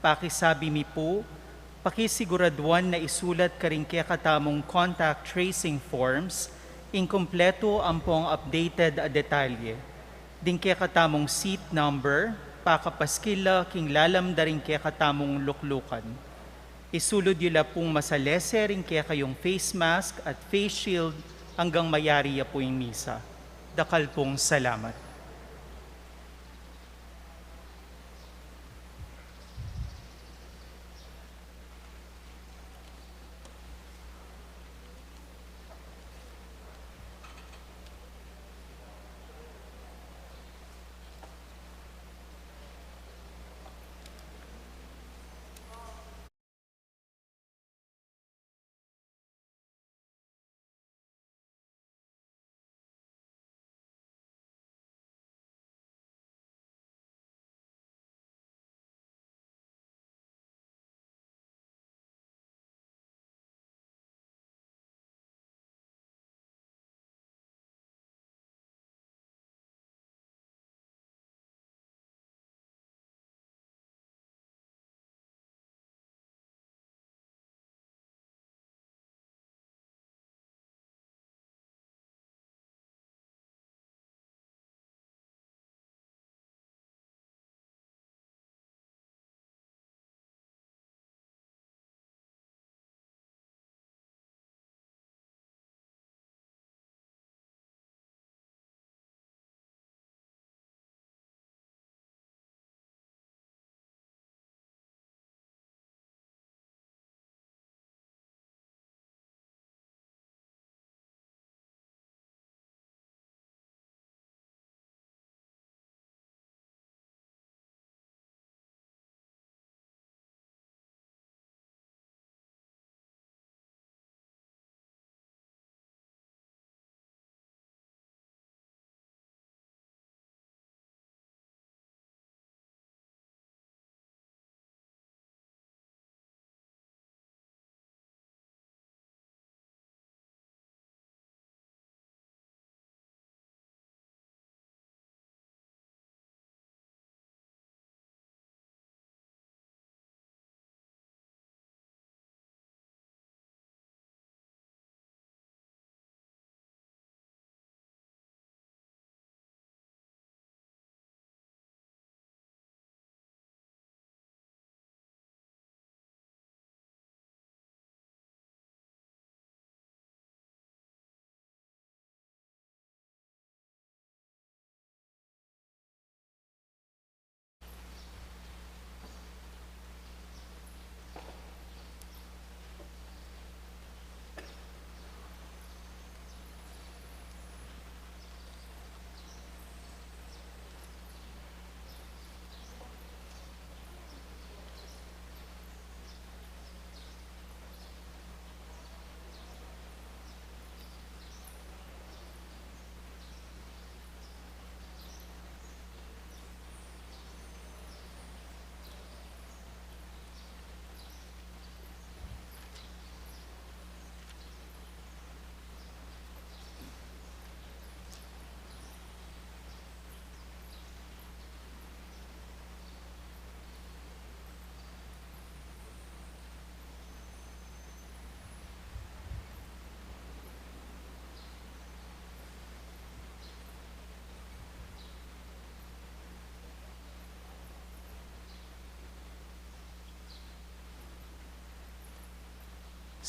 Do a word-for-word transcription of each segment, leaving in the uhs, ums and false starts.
Pakisabi mi pu, pakisiguraduan na isulat karing kekatamung contact tracing forms ing kumpletu ampong updated a detalye, ding kekatamung seat number, pakapaskil la king lalam da ring kekatamung luklukan. Isulud yu la pung masalese ring kekayung face mask at face shield anggang mayari ya pu ing misa. Dakal pung salamat.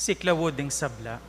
Siklaud ing sabla.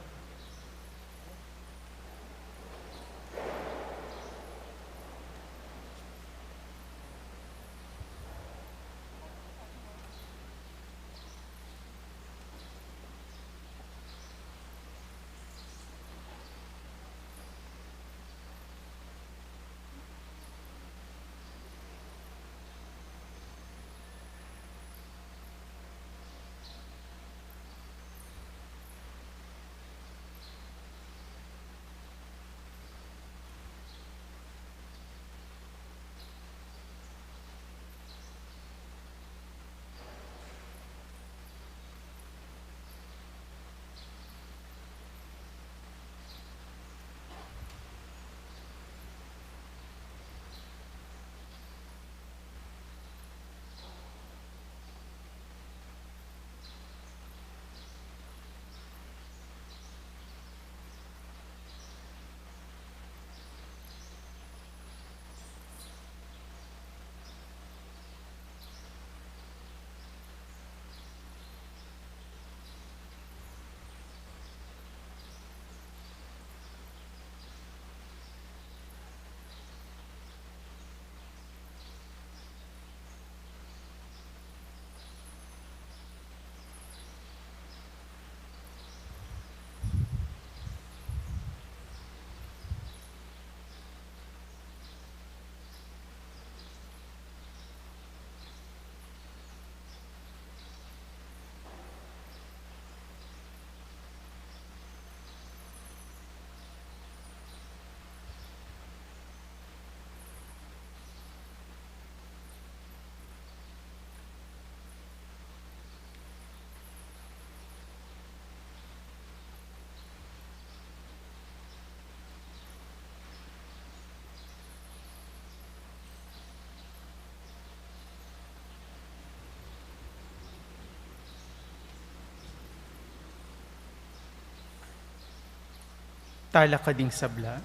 Talakad ing sabla.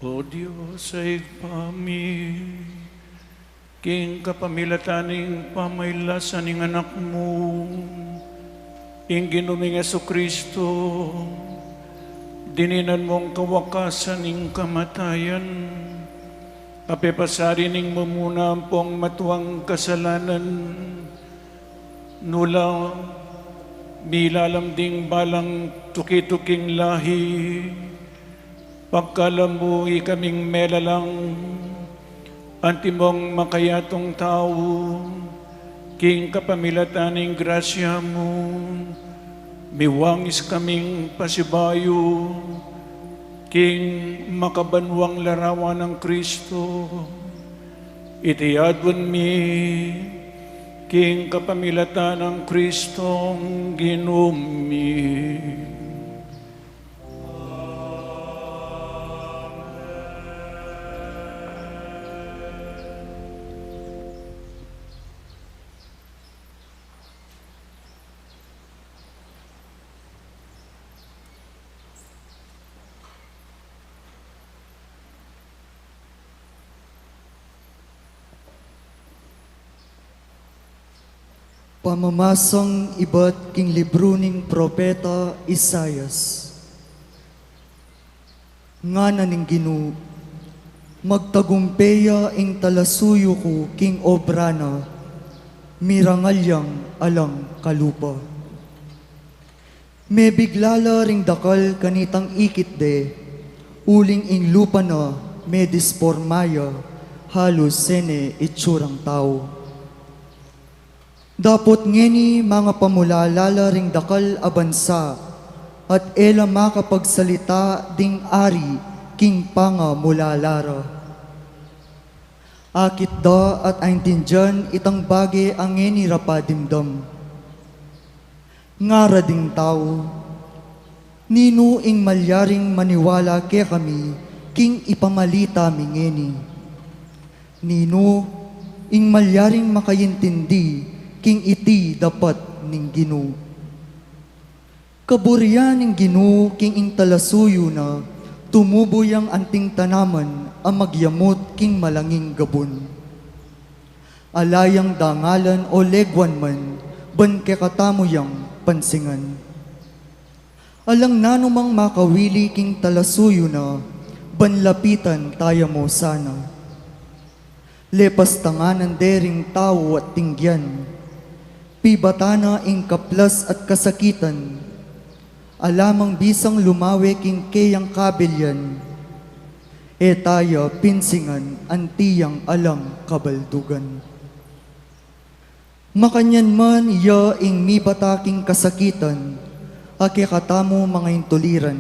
O Dios, a Ibpa mi, king kapamilatan ning pamaylasa ning Anak mu, ing Ginu ming Jesucristo, dininan mung kawakasan ning kamatayan, a pepasari ning mumuna ampong matuang kasalanan, nula milalam ding balang tuki-tuking lahi, pagkalub mu ikaming melalang, antimong makayatung tau, king kapamilatan ning grasya mu, miwangis kaming pasibayu, king makabanwang larawan nang Kristo. Iti aduan mi, king kapamilatan nang Kristong Ginu mi. Pamamasang ibat king libru ning propeta Isaias. Ngana ning Ginu, magtagumpe ya ing talasuyu ku king obra na, mirangal yang alang kalupa. Mebigla la ring dakal kanitang ikit de, uling ing lupa na medisporma ya, halus sene itsurang tau. Dapot ngeni mangapamulala la ring dakal a bansa, at e la makapagsalita ding ari king pangamulala ra. Akit da at aintindian itang bage a ngeni ra padimdam. Ngara ding tau, ninu ing malyaring maniwala kekami king ipamalita mi ngeni? Ninu ing malyaring makaintindi king iti dapat ning Ginu? Kaburian ning Ginu king ing talasuyu na, tumubu yang anting tanaman a magyamut king malanging gabun. Ala yang dangalan o leguan man, ban kekatamu yang pansingan. Alang nanumang makawili king talasuyu na, ban lapitan taya mu sana. Lepas tanganan de ring tau at tinggian, pibata na ing kaplas at kasakitan, ala mang bisang lumawe king keyang kabilyan, e taya pinsingan anti yang alang kabaldugan. Makanyan man ya ing mibata king kasakitan, a kekatamu mangaintuliran,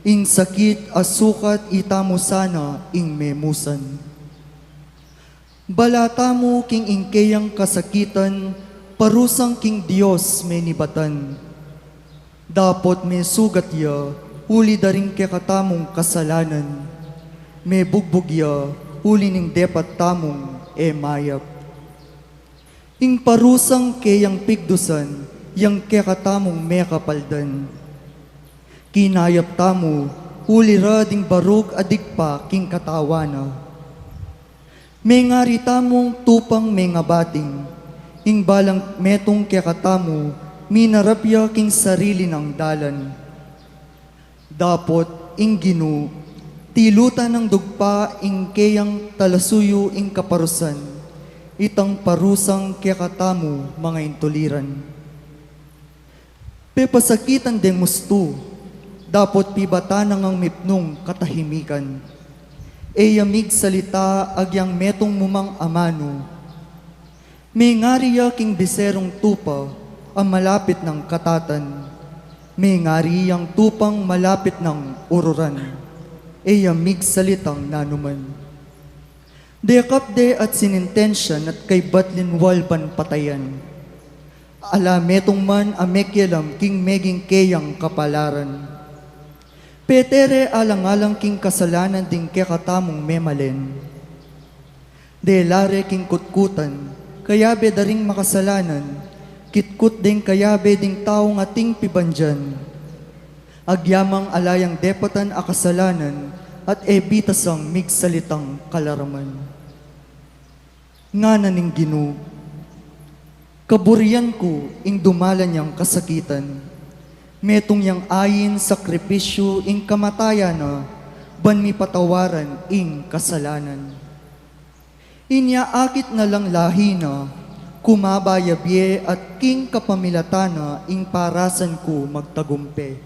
ing sakit a sukat itamu sana ing memusan. Bala tamu king ing keyang kasakitan, parusang king Dios menibatan. Dapot mesugat ya uli da ring kekatamung kasalanan, mebugbug ya uli ning depat tamung e mayap. Ing parusang keyang pigdusan, yang kekatamung mekapaldan. Kinayap tamu uli ra ding barug a digpa king katawan na. Mengari tamung tupang mengabating, ing balang metung kekatamu, minarap ya king sarili nang dalan. Dapot ing Ginu, tilutan nang dugpa ing keyang talasuyu ing kaparusan, Itang parusang kekatamu, mangaintuliran. Pepasakitan deng ustu, dapot pibatan na ngang mipnung katahimikan. E ya migsalita agyang metung mu mang amanu. Mengari ya king biserung tupa a malapit nang katatan. Mengari yang tupang malapit nang ururan. E ya migsalitang nanuman. Dekap de at sinintensyan at kaybat linwal ban patayan. Ala metung man a mekialam king meging keyang kapalaran. Petere alang-alang king kasalanan ding kekatamung memalen. Dela re king kutkutan, kayabe da ring makasalanan, kitkut deng kayabe ding taung ating pibandian. Agyamang ala yang depatan a kasalanan at e bitasang migsalitang kalaraman. Ngana ning Ginu, kaburian ku ing dumalan yang kasakitan. Metung yang ain sakripisyu ing kamatayan na, ban mipatawaran ing kasalanan. Inya akit na lang lahi na, kumaba ya bie at king kapamilatan na ing parasan ku magtagumpe.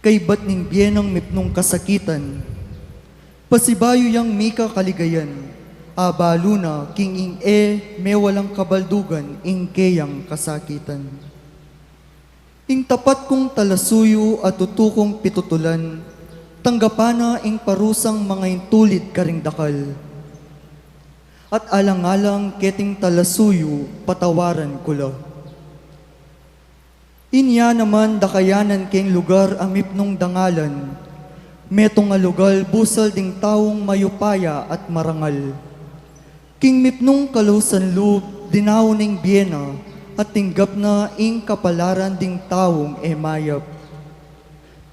Kaybat ning bie nang mipnung kasakitan, pasibayu yang mika kaligayan, abalu na king ing e mewalang kabaldugan ing keyang kasakitan. Ing tapat kung talasuyu at tutu kung pitutulan, tanggapan na ing parusang mangaintulid karing dakal. At alang-alang keting talasuyu, patawaran ku la. Inya naman dakayanan keng lugar a mipnung dangalan, metung a lugal busal ding taung mayupaya at marangal. King mipnung kalusan lub, dinaun ing bie na, at tinggap na ing kapalaran ding taung e mayap.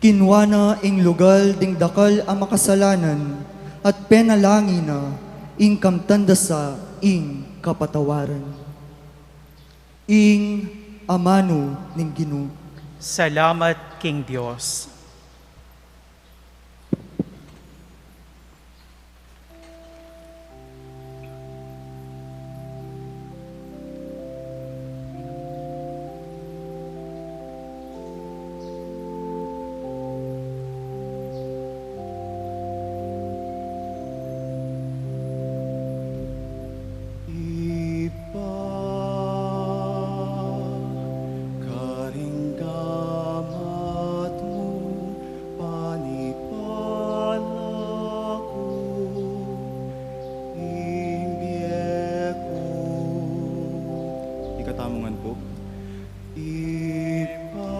Kinua na ing lugal ding dakal a makasalanan, at penalangin na ing kamtan da sa ing kapatawaran. Ing amanu ning Ginu. Salamat king Dios. Ibpa, karing gamat mu, panipala ku ing bie ku. Ikatamu ngan pu. Ibpa,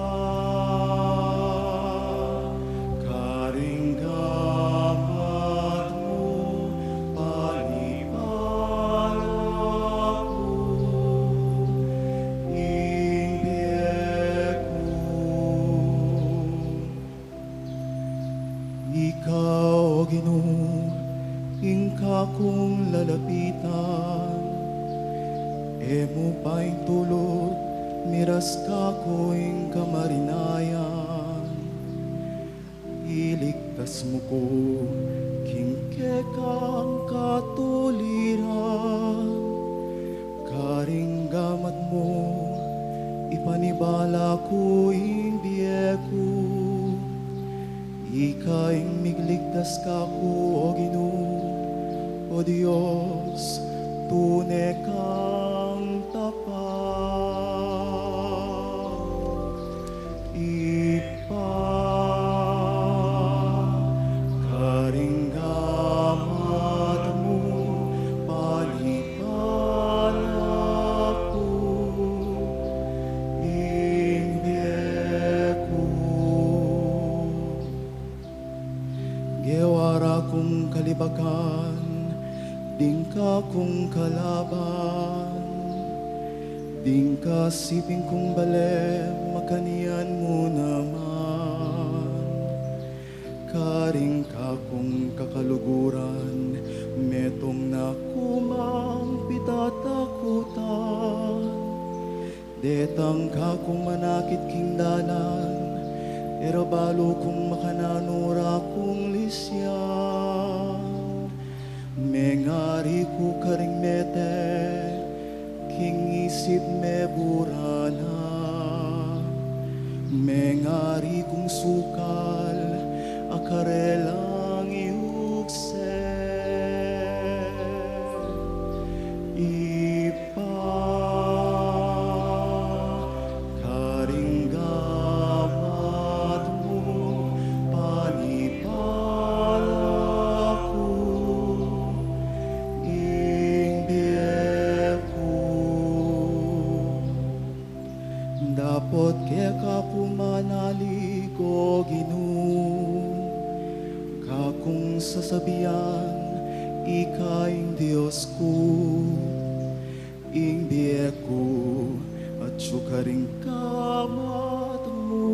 karing gamat mu, panipala ku ing bie ku. Ika, O Ginu, ing kakung lalapitan, e mu paintulut miras kaku ing kamarinayan. Iligtas mu ku king kekang katuliran. Karing gamat mu, ipanibala ku ing bie ku. Ika ing migligtas kaku, O Ginu, O Dios, tune kang tapat. Ibpa, karing gamat mu, panipala ku ing bie ku. Gewa ra kung kalibakan ding kakung kalaban, ding kasiping kung bale makanyan mu naman. Karing kakung kakaluguran, metung na ku mang pitatakutan. Detang kakung manakit king dalan, e ra balu kung makananu ra kung lisyan. Mengari ku karing mete, king isip mebura na. Mengari kung sukal a karelang iukse. Ibpa, karing gamat mu, panibala ku ing bie ku. Dapot keka ku manalig, O Ginu, kakung sasabian, ika ing Dios ku. Ing bie ku atyu karing gamat mu.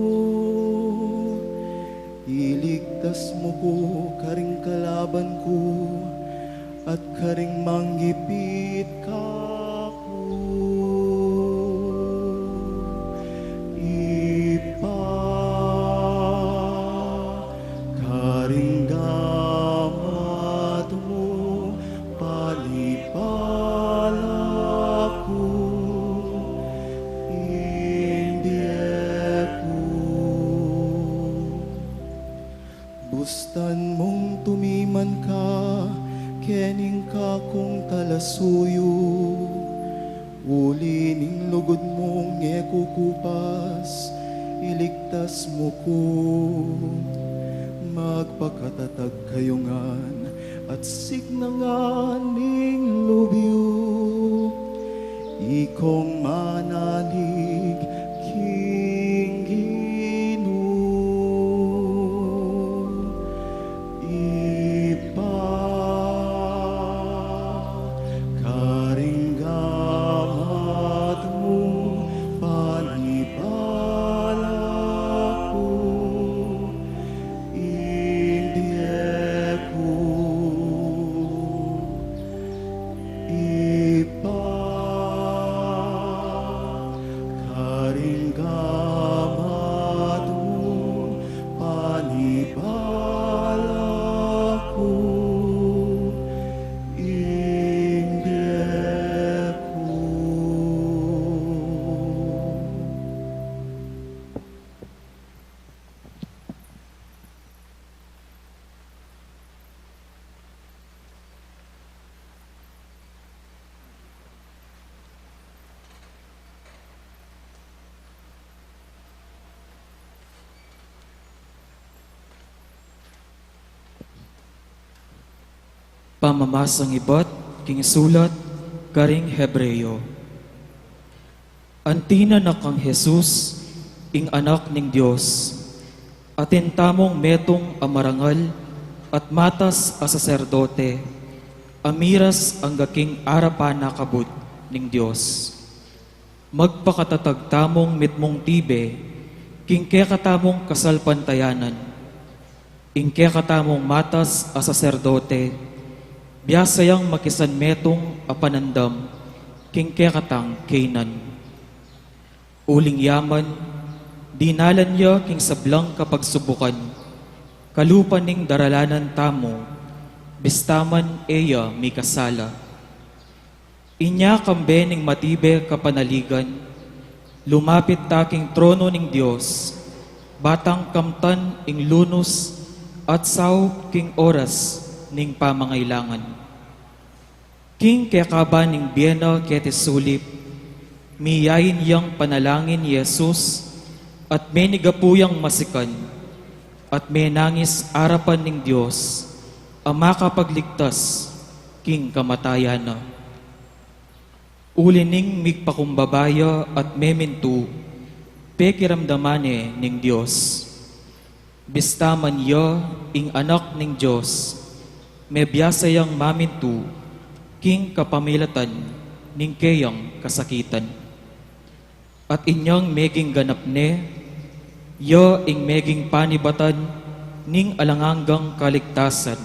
Iligtas mu ku karing kalaban ku at karing manggipit kaku. Ibpa, karing gamat mu, panibala ku ing bie ku. Bustan mung tumiman ka kening kakung talasuyu, uli ning lugud mung e kukupas, iligtas mu ku. Magpakatatag kayu ngan at signangan ning lub yu. Ikong manalig king Ginu. Ibpa, karing gamat mu, panibala ku ing bie ku. Ibpa, karing gamat mu, panibala ku ing bie ku. Pamamasang ibat king sulat karing Hebreo. Anti na na kang Jesus, ing Anak ning Dios, atin tamung metung a marangal at matas a saserdote, a miras angga king arapan na kabud ning Dios. Magpakatatag tamung mitmung tibe king kekatamung kasalpantayanan. Ing kekatamung matas a saserdote, biasa yang makisan metung a panandam king kekatang kaynan. Uling yaman, dinalan ya king sablang kapagsubukan, kalupa ning daralanan tamu, bista man e ya mikasala. Inya kambe ning matibe kapanaligan, lumapit ta king trono ning Dios, ba tang kamtan ing lunus at saup king oras ning pamangailangan. King kekaba ning bie na keti sulip, miyain yang panalangin i Jesus, at menigapu yang masikan, at menangis arapan ning Dios, a makapagligtas king kamatayan na. Uli ning migpakumbaba ya at memintu, pekiramdaman ne ning Dios. Bista man ya ing Anak ning Dios, mebiasa yang mamintu king kapamilatan ning keyang kasakitan. At inyang meging ganap ne, ya ing meging panibatan ning alang anggang kaligtasan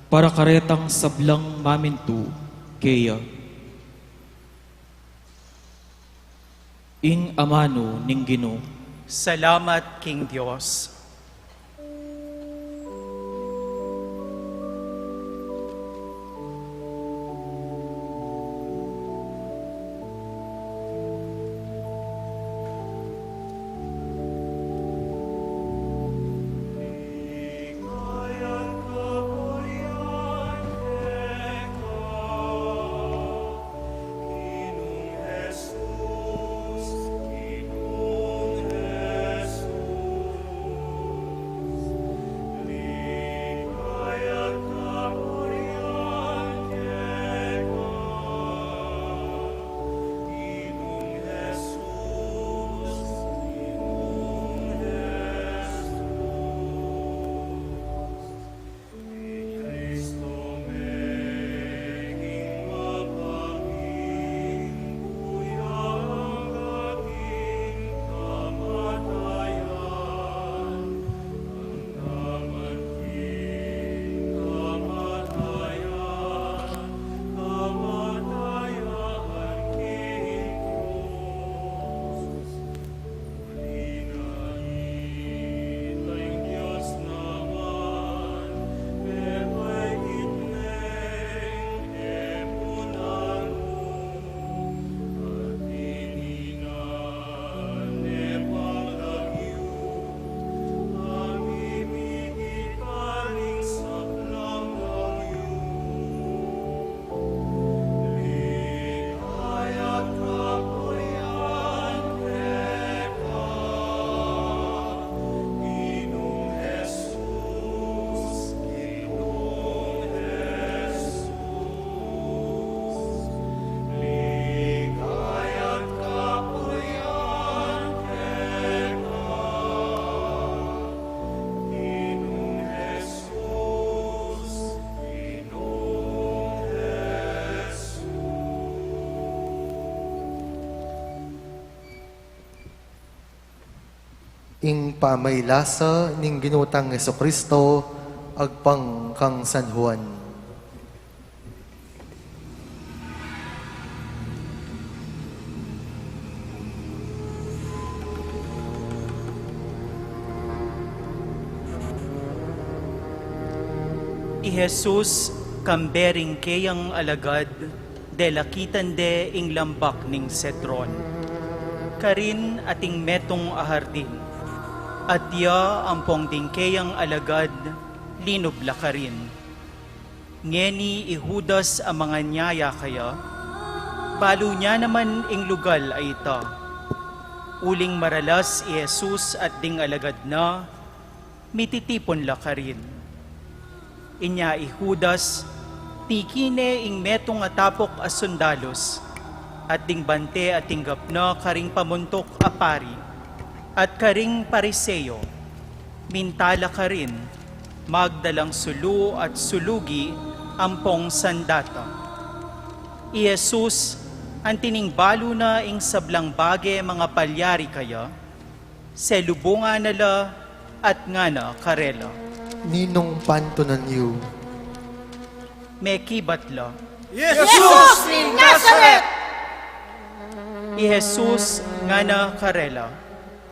para karetang sablang mamintu keya. Ing amanu ning Ginu. Salamat king Dios. Ing pamailasa ning Ginu tang Jesucristo agpang kang San Juan. I Jesus, kambe ring keyang alagad, delakitan de ing lambak ning Cedron. Karin ating metung a hardin, at ya ampong ding keyang alagad linub la karin. Ngeni i Judas a manganyaya kaya, balu na naman ing lugal a ita. Uling maralas i Jesus at ding alagad na, mititipun la karin. Inya i Judas, tiki ne ing metung a tapok a sundalus, at ding bante a tinggap na karing pamuntuk a pari, at karing Pariseo, minta la karin, magdalang sulu at sulugi ampong sandata. I Jesus, anti ning balu na ing sablang bage mangapalyari kaya, selubungan na la at ngana karela, "Ninung pantunan yu?" Mekibat la, "Jesus ning Nazaret!" I Jesus ngana karela,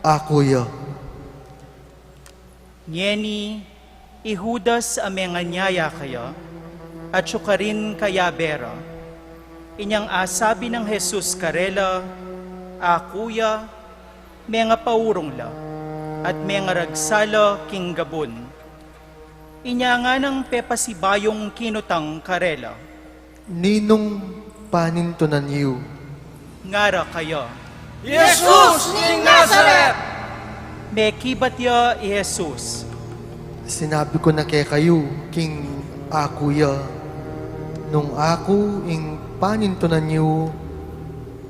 "Aku ya." Ngeni i Judas a menganyaya kaya, atyu karin kayabe ra. Inyang asabi nang Jesus karela, "Aku ya," mengapaurung la, at mengaragsa la king gabun. Inya nganang pepasibayung kinutang karela, "Ninung panintunan yu?" Ngara kaya, "Jesus ning Nazaret!" Mekibat ya i Jesus, "Sinabi ku na kekayu king aku ya. Nung aku ing panintunan yu,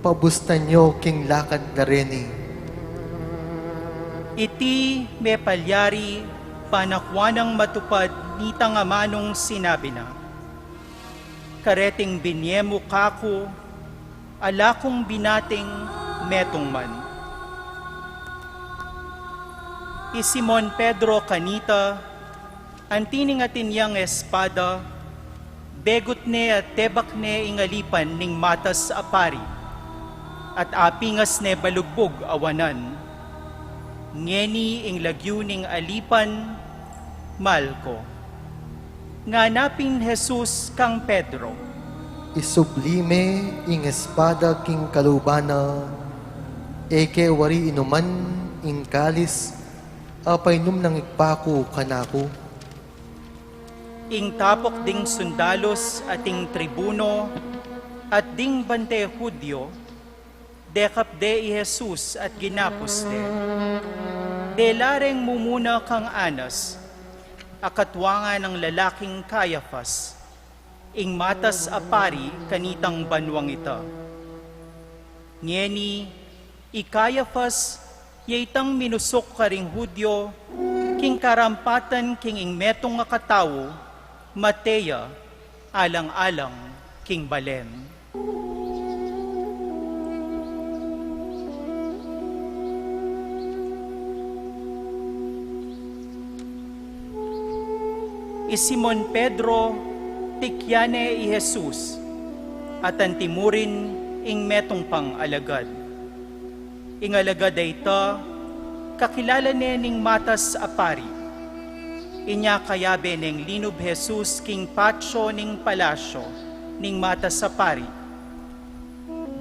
pabustan yu king lakad da reni." Iti mepalyari, panakuan nang matupad nitang amanung sinabi na, "Kareting binye mu kaku, ala kung binating metung man." I Simon Pedro kanita, anti ning atin yang espada, begut ne at tebak ne ing alipan ning matas a pari, at apingas ne balugbug a wanan. Ngeni ing lagyu ning alipan, Malco. Ngana pin Jesus kang Pedro, "Isubli me ing espada king kaluban na, e ke wari inuman ing kalis a painum nang Ibpa ku kanaku?" Ing tapok ding sundalus at ing tribuno at ding bante Judio, dekap de i Jesus at ginapus de. Dela reng mumuna kang Anas, a katua nang lalaking Caiafas, ing matas a pari kanitang banuang ita. Ngeni, i Caiafas, ya itang minusuk karing Judio, king karampatan king ing metung a katau, mate ya, alang-alang king balen. I Simon Pedro, tikyan ne i Jesus, at anti mu rin ing metung pang alagad. Ing alagad a ita, kakilala ne ning matas a pari. Inya kayabe neng linub Jesus king patio ning palasio ning matas a pari.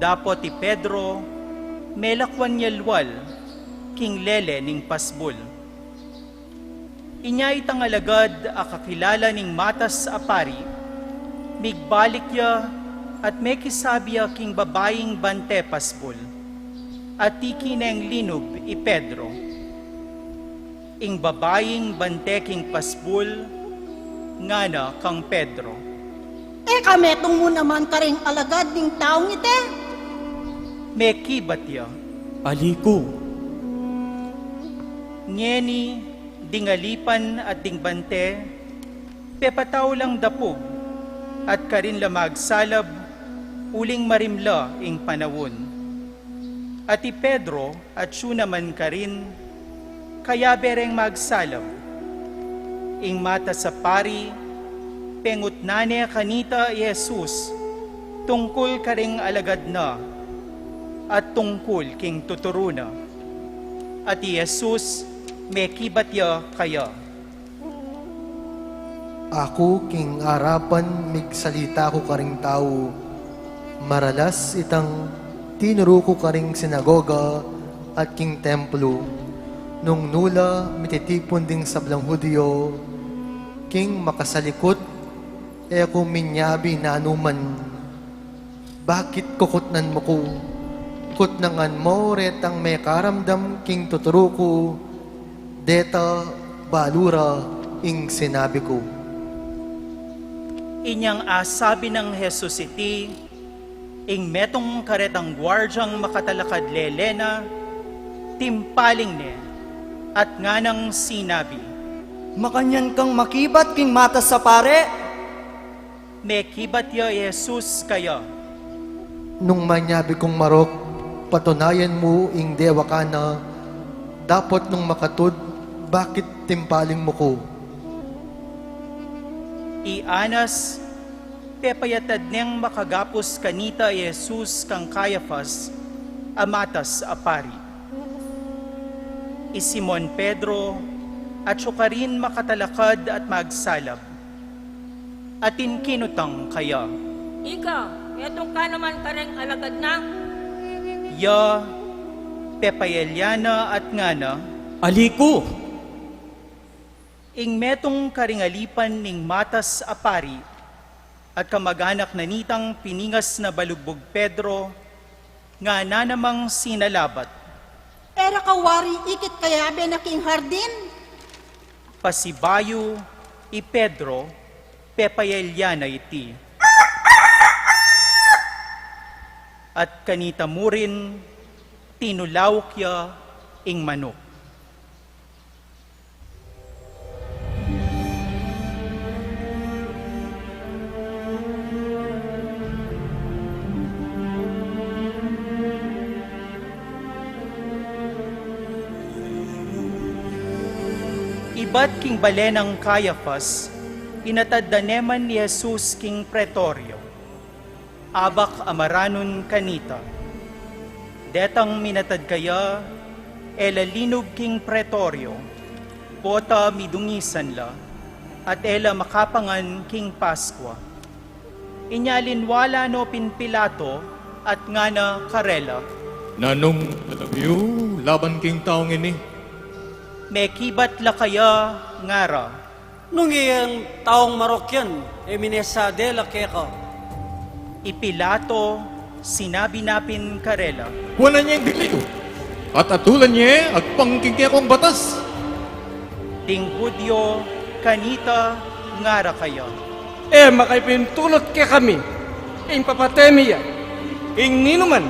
Dapot i Pedro, melakwan ya lual king lele ning pasbul. Inya itang alagad a kakilala ning matas a pari, migbalik ya at mekisabi ya king babaing bante pasbul, at tiki neng linub i Pedro. Ing babaing bante king pasbul, ngana kang Pedro, "E ka metung mu naman karing alagad ning taung iti?" Mekibat ya, "Ali ku." Ngeni, ding alipan at ding bante, pepatau lang dapug, at karin la magsalab, uling marimla ing panaun. At i Pedro, atyu naman karin, Kayabe reng magsalab, ing matas a pari pengutnan ne kanita i Jesus tungkul karing alagad na at tungkul king tuturu na. At i Jesus mekibat ya kaya, "Aku king arapan migsalita ku karing tau. Maralas itang tinuru ku karing sinagoga at king templo. Nung nu la mititipun ding sablang Judio, king makasalikut, e ku minyabi nanuman. Bakit kukutnan mu ku? Kutnangan mu retang mekaramdam king tuturu ku, deta balu ra ing sinabi ku." Inyang asabi nang Jesus iti, ing metung karetang guardiang makatalakad lele na, timpaling ne, at nganang sinabi, "Makanyan kang makibat king matas a pari?" Mekibat ya i Jesus kaya, "Nung manyabi kung marok, patunayan mu ing dewakan na, dapot nung makatud, bakit timpaling mu ku?" I Anas, pepayatad neng makagapus kanita i Jesus kang Caiafas a matas a pari. I Simon Pedro, atyu karin makatalakad at magsalab. Atin kinutang kaya, "Ika, metung ka naman kareng alagad na?" Iya, pepayalya na at ngana, "Ali ku." Ing metung karing alipan ning matas a pari at kamag-anak na nitang piningas na balugbug Pedro, ngana namang sinalabat, "E ra ka wari ikit kayabe na king hardin?" Pasibayu i Pedro, pepayalya na iti. At kanita murin, tinulauk ya ing manuk. Ibat king bale nang Caiafas, inatad da ne man i Jesus king pretorio, abak a maranun kanita. Detang minatad kaya, e la linub king pretorio, pota midungisan la, at e la makapangan king Paskua. Inya linwala no pin Pilato at ngana karela, "Nanung alam yu laban king taung ini?" Mekibat la kaya, ngara, "Nung iyang taung marok yan, e minesade la keka." I Pilato, sinabi na pin karela, "Kuanan ye ing bili yu, at atulan ye agpang king kekong batas." Ding Judio kanita, ngara kaya, "E makaipintulot kekami ing papate mi ya king ninuman."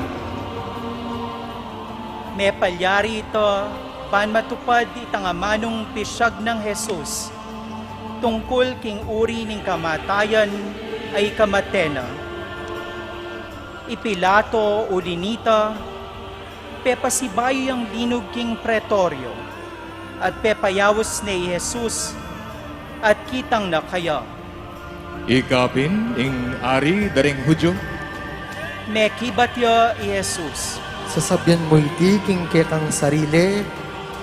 Mepalyari ita ban matupad itang amanung pisyag nang Jesus tungkul king uri ning kamatayan a ikamate na. I Pilato uli nita, pepasibayu yang linub king pretorio, at pepayaus ne i Jesus, at kitang na kaya, "Ika pin ing ari da ring Judio?" Mekibat ya i Jesus, "Sasabian mu iti king kekang sarili,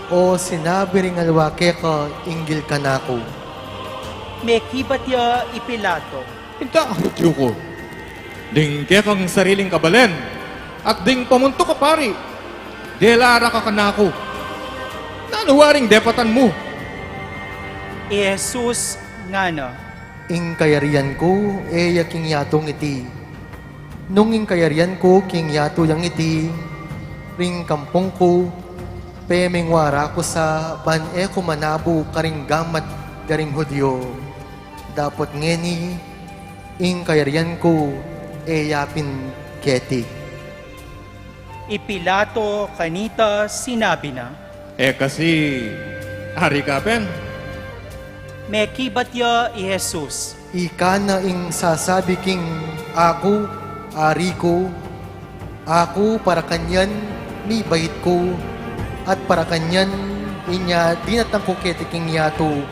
o sinabi ring aliwa keka inggil kanaku?" Mekibat ya i Pilato, "Ika Judio ku, ding kekang sariling kabalen, at ding pamuntuk a pari, dela ra ka kanaku. Nanu waring depatan mu?" I Jesus ngana, "Ing kayarian ku e ya king yatung iti. Nung ing kayarian ku king yatu yang iti, ring kampung ku, pemengwa ra ku sa ban e ku manabu karing gamat da ring Judio. Dapot ngeni, ing kayarian ku e ya pin keti." I Pilato kanita sinabi na, "E kasi ari ka pin?" Mekibat ya i Jesus, "Ika na ing sasabi king aku ari ku. Aku para kanyan mibait ku, at para kanyan Inya dinatang ku keti king yatu,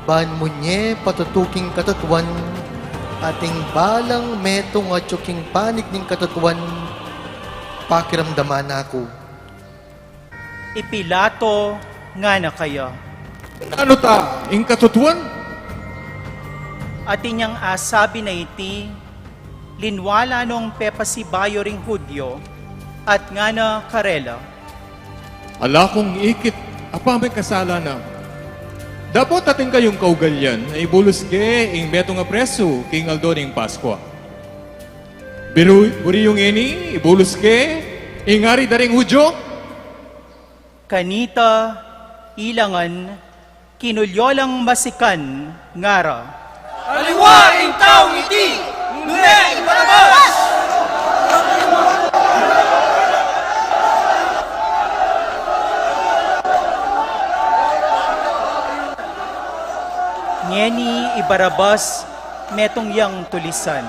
ban munye patutu king katutuan, at ing balang metung atyu king panig ning katutuan, pakiramdaman na ku. I Pilato ngana kaya, "Nanu ta ing katutuan?" At inyang asabi na iti, linwal la nong pepasibayu ring Judio, at ngana karela, "Ala kung ikit a pamikasala na. Dapot atin kayung kaugalian a ibulus ke ing metung a presu king aldo ning Paskua. Biru-, buri yu ngeni, ibulus ke ing ari da ring Judio?" Kanita, ila ngan, kinulyo lang masikan, ngara, "Aliwa ing taung iti, nune i Barabas!" Ngeni i Barabas, metung yang tulisan.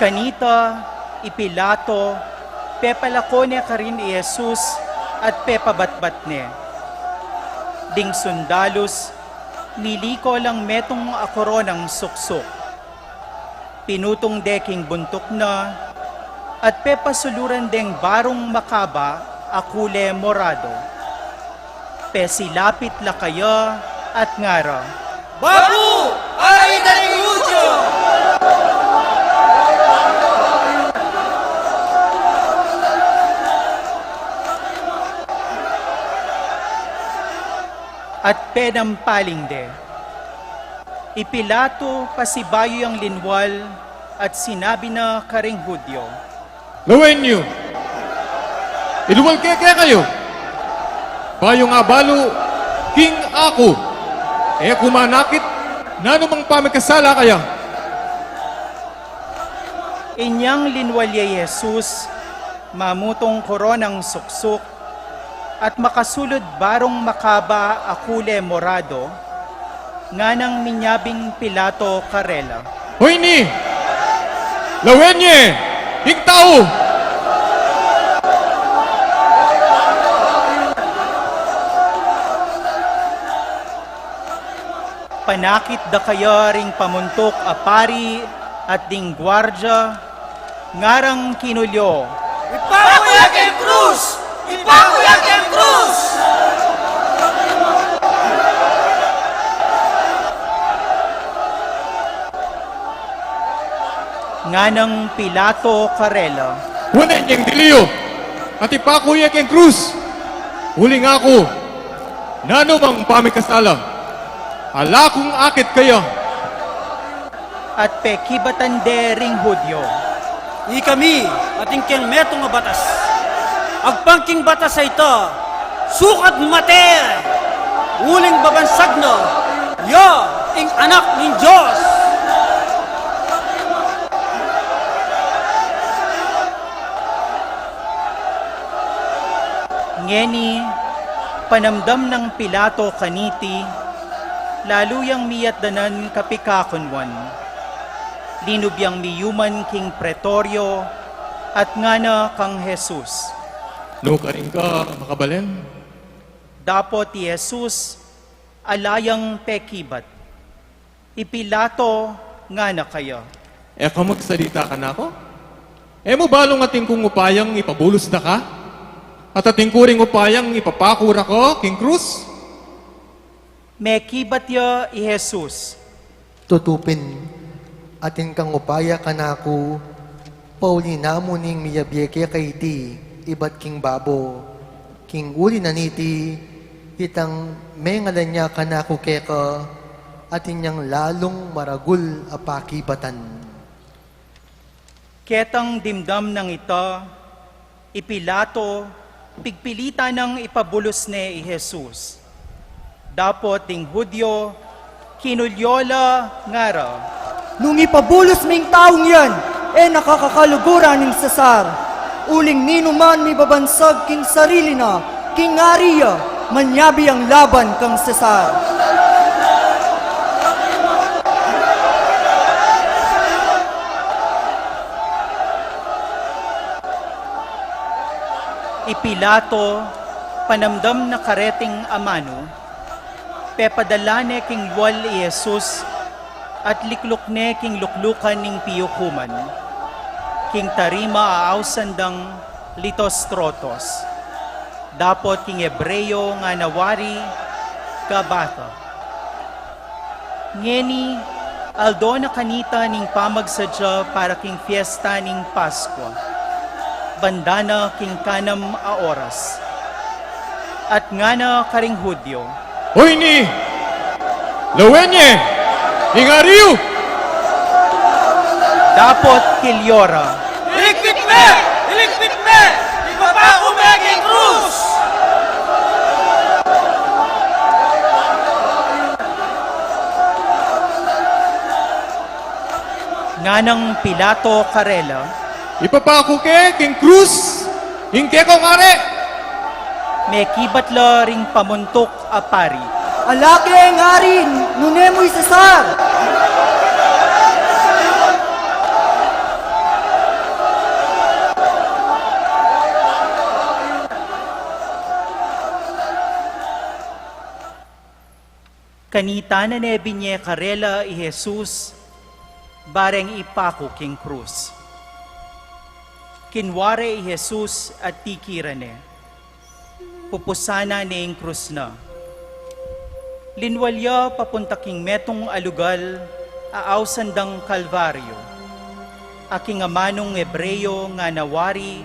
Kanita, i Pilato, pepalako ne karin i Jesus at pepabatbat ne. Ding sundalus, miliko lang metung a koronang suksuk. Pinutung de king buntuk na, at pepasuluran deng barung makaba a kule morado. Pesilapit la kaya at ngara, "Babu, ari da ring Judio!" At penampaling de. I Pilato pasibayu yang linwal at sinabi na karing Judio, "Lawen yu, iluwal ke kekayu, bayu nang abalu king aku e ku manakit nanu mang pamikasala kaya." Inyang linwal ya i Jesus, mamutung koronang suksuk, at makasulud barung makaba a kule morado, nganang minyabing Pilato karela, "Hoy ni, lawen ye ing tau!" Panakit da kaya ring pamuntuk a pari at ding guardia, ngarang kinulyo, "Ipaku ya king krus! Ipaku ya king krus!" Nganang Pilato karela, "Kunan yeng dili yu, at ipaku ya king krus. Uling aku, nanu mang pamikasala, ala kung akit kaya." At pekibatan de ring Judio, "Ikami atin keng metung a batas. Agpang king batas a ita, sukat mate, uling babansag na ya ing Anak ning Dios." Ngeni, panamdam nang Pilato kaniti, lalu yang miyatdanan kapikakunwan. Linub yang miyuman king pretorio at ngana kang Jesus, "Nukarin ka makabalen?" Dapot i Jesus, ala yang pekibat. I Pilato ngana kaya, "E ka magsalita kanaku? E mu balung atin kung upayang ipabulus da ka? At atin ku ring upayang ipapaku da ka king krus?" Mekibat ya i Jesus, "Tutu pin, atin kang upaya kanaku, pauli na mu ning miyabie keka iti ibat king babo. King uli na niti, itang mengalan ya kanaku keka, atin yang lalung maragul a pakibatan." Ketang dimdam nang ita, i Pilato, pigpilitan nang ipabulus ne i Jesus. Dapot ding Judio, kinulyo la, ngara, "Nung ipabulus me ing taung yan, e na ka kakaluguran ning Cesar. Uling ninuman mibabansag king sarili na, king ari ya, manyabi yang laban kang Cesar." I Pilato, Panamdam na kareting amanu, pepadala ne king lual i Jesus at likluk ne king luklukan ning piukuman, king tarima a ausan dang Lithostrotos, dapot king Hebreo ngana wari Gabbatha. Ngeni, aldo na kanita ning pamagsadya para king fiesta ning Paskua, banda na king kanam a oras. At ngana karing Judio, "Oyni, lawen ye ing ari yu!" Dapot kilyo ra, "Iligpit me! Iligpit me! Ipapaku me king krus!" Nganang Pilato karela, "Ipapaku ke king krus ing kekong ari?" Mekibat la ring pamuntuk a pari, "Ala ke ing ari nune mu i Cesar!" Kanita na ne binye karela i Jesus, ba reng ipaku king krus. Kinua re i Jesus at tikiran ne. Pupusanan ne ing krus na. Linwal ya papunta king metung a lugal a ausan dang Kalvario, a king amanung Hebreo ngana wari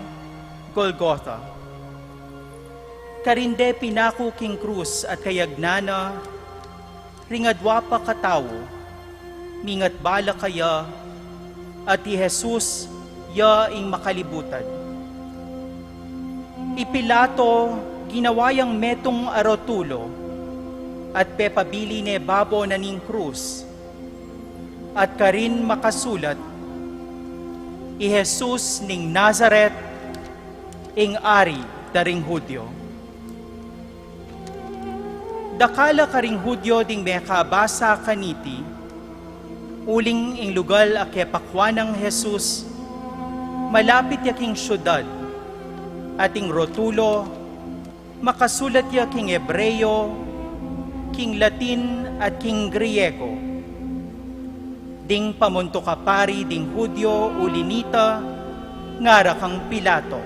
Golgotha. Karin de pinaku king krus at kayagnan na, ring adua pa katau, mingat bala kaya, at i Jesus ya ing makalibutad. I Pilato ginawa yang metung a rotulo, at pepabili ne babo na ning krus, at karin makasulat, "I Jesus ning Nazaret, ing Ari da ring Judio." Dakal a karing Judio ding mekabasa kaniti, uling ing lugal a kepakuan nang Jesus malapit ya king siudad, at ing rotulo makasulat ya king Hebreo, king Latin, at king Griego. Ding pamuntuk a pari ding Judio uli nita, ngara kang Pilato,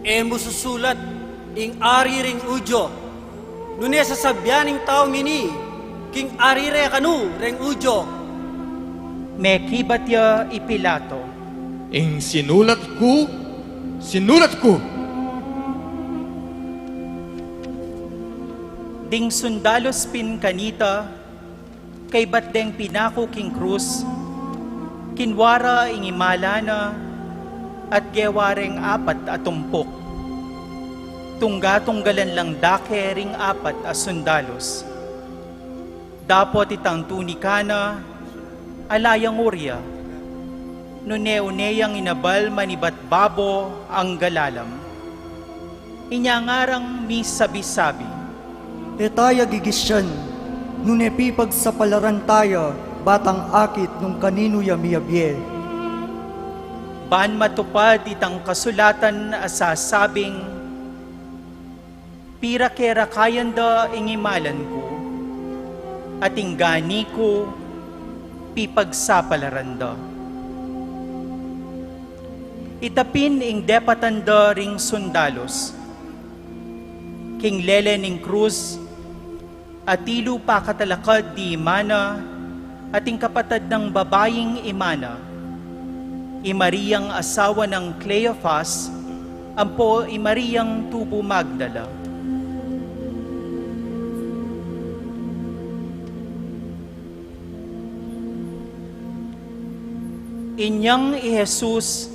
"E mu susulat, 'Ing Ari ring Judio,' nune sasabian ning taung ini, 'King ari re kanu reng Judio.'" Mekibat ya i Pilato, "Ing sinulat ku, sinulat ku." Ding sundalus pin kanita, kaybat deng pinaku king krus, kinua ra ing imala na at gewa reng apat a tumpuk. Tungga-tunggalan lang dake ring apat a sundalus. Dapot itang tunika na, ala yang urya, nune une yang inabal manibat babo a galalam. Inya ngarang misabi-sabi, "E taya gigisian, nune pipagsapalaran taya batang akit nung kaninu ya miyabie." Ban matupad itang kasulatan a sasabing, "Pira ke rakayan da ing imalan ku, at ing gani ku pipagsapalaran da." Ita pin ing depatan da ring sundalus. King lele ning krus, atilu pakatalakad di ima na at ing kapatad nang babaing ima na, i Mariang asawa nang Cleofas, ampo i Mariang tubu Magdala. Inyang i Jesus,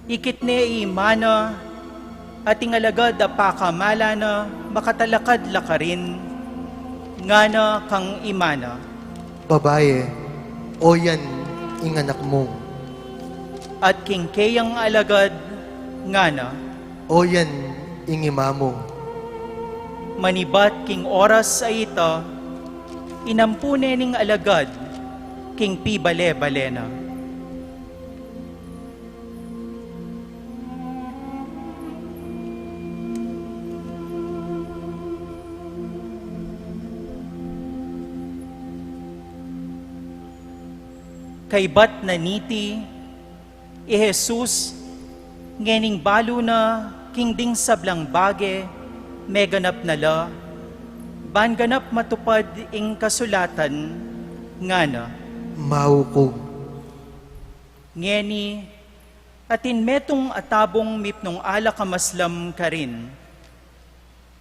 ikit ne i ima na, at ing alagad a pakamala na makatalakad la karin, ngana kang ima na, "Babae, oyan ing anak mu." At king keyang alagad, ngana, "Oyan ing ima mu." Manibat king oras a ita, inampu ne ning alagad king pibale-bale na. Kaybat na niti, i Jesus, ngening balu na king ding sablang bage meganap na la, ban ganap matupad ing kasulatan, ngana: Maukog. Ngeni, atin metung atabung mipnung alak a maslam karin.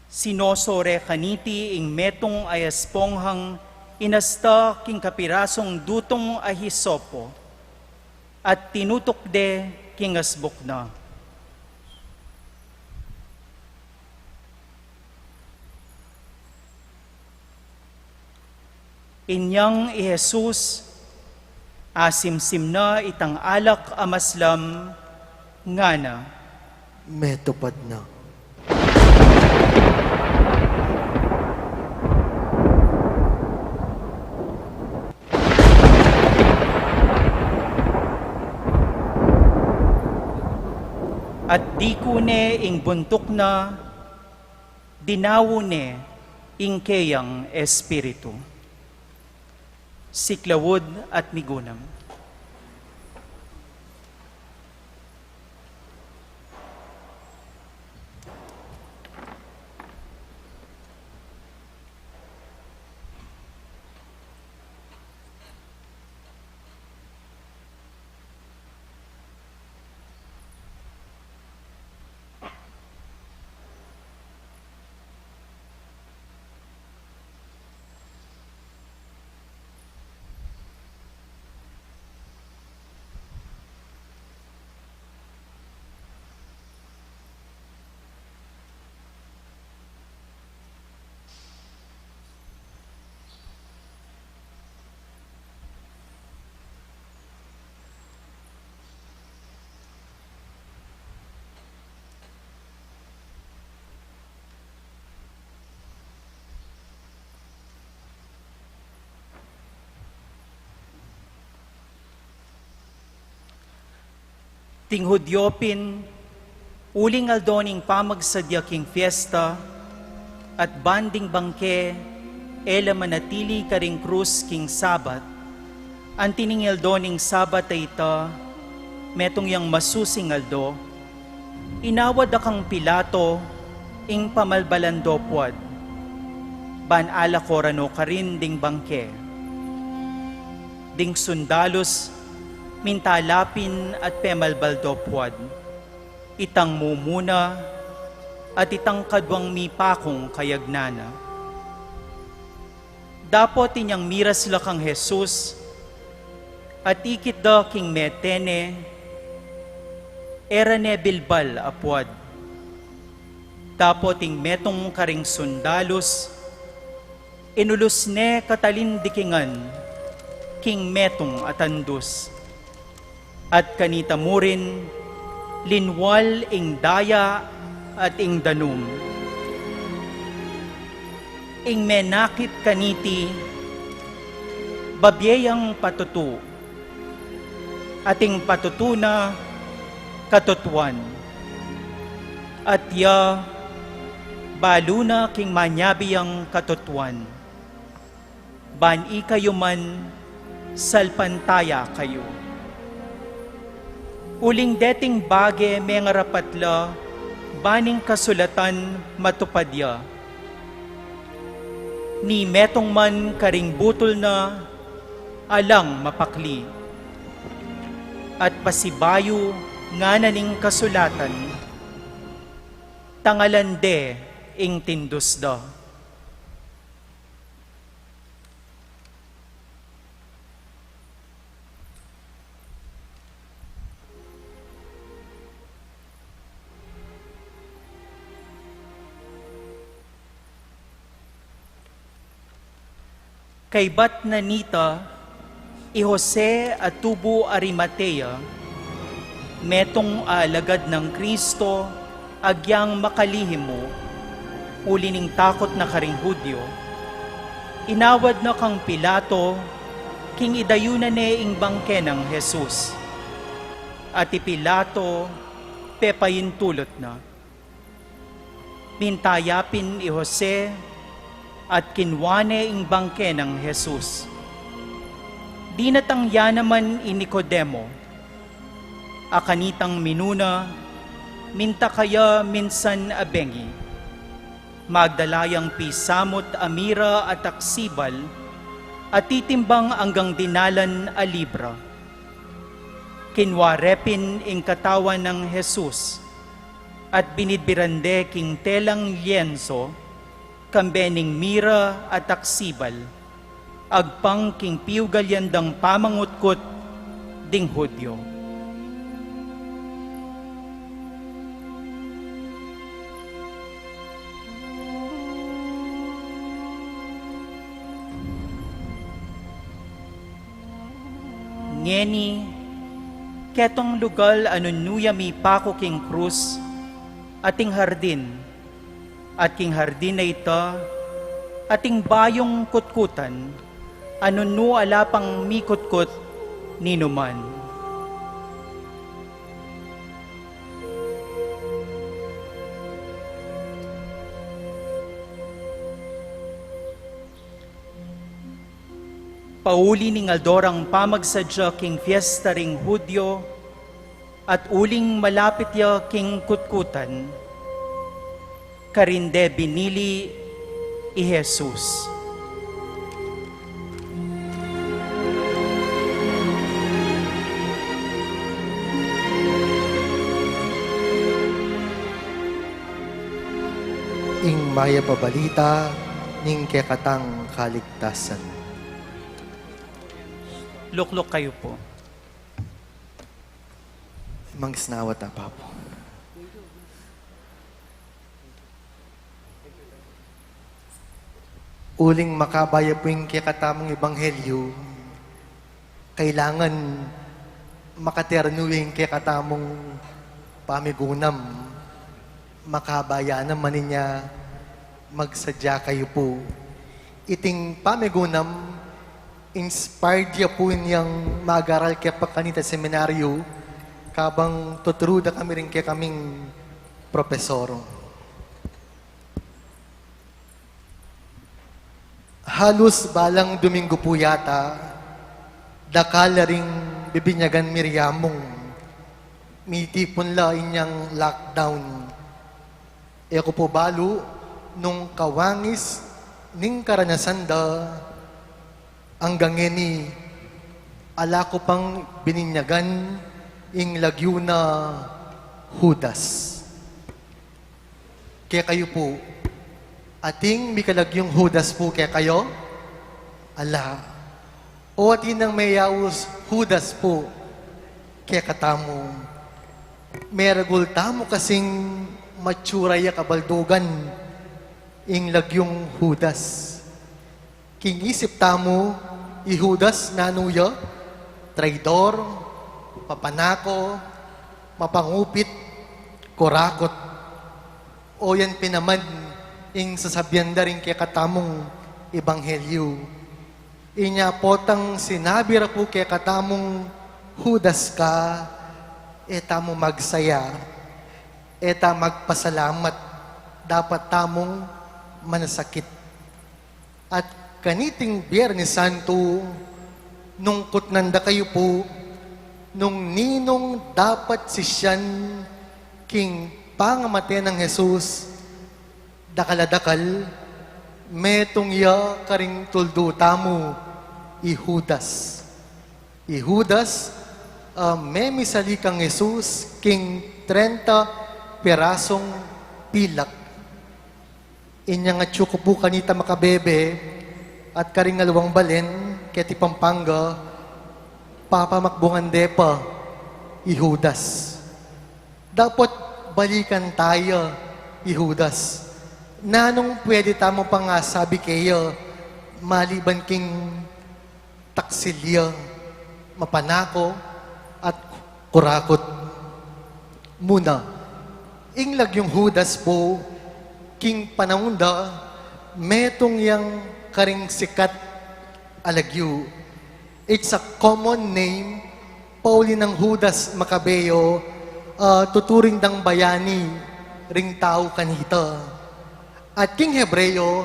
Sinosore kaniti ing metung a esponghang inasta king kapirasung dutung a hisopo, at tinutuk de king asbuk na. Inyang i Jesus, asimsim na itang alak a maslam, ngana: Metupad na. At diku ne ing buntuk na, dinawu ne ing keyang espiritu. Siklaud at migunam. Ding Hudyo pin, uling aldo ning pamagsadya king fiesta, at ban ding bangke e la manatili karing krus king Sabat, anti ning aldo ning Sabat a ita, metung yang masusing aldo, inawad da kang Pilato ing pamalbalan do puad, ban alako ra no karin ding bangke. Ding sundalus minta la pin at pemalbal do puad, itang mumuna at itang kaduang mipakung kayagnan na. Dapot inyang miras la kang Jesus, at ikit da king mete ne, e ra ne bilbal a puad. Dapot ing metung karing sundalus, inulus ne katalindikingan king metung a tandus. At kanita murin, linwal ing daya at ing danum. Ing menakit kaniti, babie yang patutu, at ing patutu na katutuan. At ya, balu na king manyabi yang katutuan. Ban ikayu man salpantaya kayu. Uling deting bage mengarapat la, ban ing kasulatan matupad ya. Ni metung man karing butul na alang mapakli. At pasibayu ngana ning kasulatan, tangalan de ing tindus da. Kaybat na nita, i Jose a tubu Arimatea, metung a alagad nang Kristo, agyang makalihim mu, uli ning takut na karing Judio, inawad na kang Pilato, king idayunan ne ing bangke nang Jesus. At i Pilato, pepaintulut na. Minta ya pin i Jose, at kinua ne ing bangke nang Jesus. Dinatang ya naman i Nicodemo, a kanitang minuna, minta kaya minsan a bengi. Magdala yang pisamut a mira at aksibal, a titimbang anggang dinalan a libra. Kinwa re pin ing katawan nang Jesus, at binidbiran de king telang lienso, kambe ning mira at aksibal, agpang king piugalyan dang pamangutkut ding Hudyo. Ngeni, ketong lugal a nunu ya mipaku king krus, ating hardin, at king hardin a ita, ating bayung kutkutan, a nunu ala pang mikutkut ninuman. Pauli ning aldo rang pamagsadya king fiesta ring Hudyo, at uling malapit ya king kutkutan, karin de binili i Jesus. Ing mayap a balita ning kekatang kaligtasan. Lukluk kayu pu. Mangisnawa ta, Papa. Uling makabaya pu ing kekatamung ebanghelyu, kailangan makaternu ing kekatamung pamigunam. Makabaya naman inya, magsadya kayu pu. Iting pamigunam, inspired ya pu inyang mag-aral ke pa kanita seminaryo, kabang tuturu da kami ring kekaming propesor. Halus balang Dominggo pu yata, dakal la ring bibinyagan mi ri amung mitipun la inyang lockdown. E ku pu balu nung kawangis ning karanasan da, anggang ngeni ala ku pang bininyagan ing lagyu na Judas. Kekayu pu, ating mikalagyung Judas pu kekayu? Ala. O atin nang meyaus Judas pu kekatamu? Meragul tamu kasing matsura ya kabaldugan ing lagyung Judas. King isip tamu, i Judas nanu ya? Traidor, mapanako, mapangupit, kurakut. O yan pin naman ing sasabian da ring kekatamung ebanghelyu. Inya potang sinabi ra pu kekatamung Judas ka, e tamu magsaya, e ta magpasalamat, dapat tamung manasakit. At kaniting Biernes Santo, nung kutnan da kayu pu nung ninung dapat sisyan king pangamate nang Jesus, dakal a dakal, metung ya karing tuldu tamu i Judas. I Judas, a memisali kang Jesus king trenta pirasung pilak. Inyang atyu ku pu kanita makabebe at karing aliwang balen keti Pampanga, papamakbungan de pa i Judas. Dapat balikan ta ya i Judas. Nanung pwede tamu pang asabi keya maliban king taksil ya, mapanako, at kurakut? Muna, ing lagyung Judas pu, king panaun da, metung yang karing sikat a lagyu. It's a common name pauli nang Judas Macabeo, a tuturing dang bayani ring tau kanita. At king Hebreo,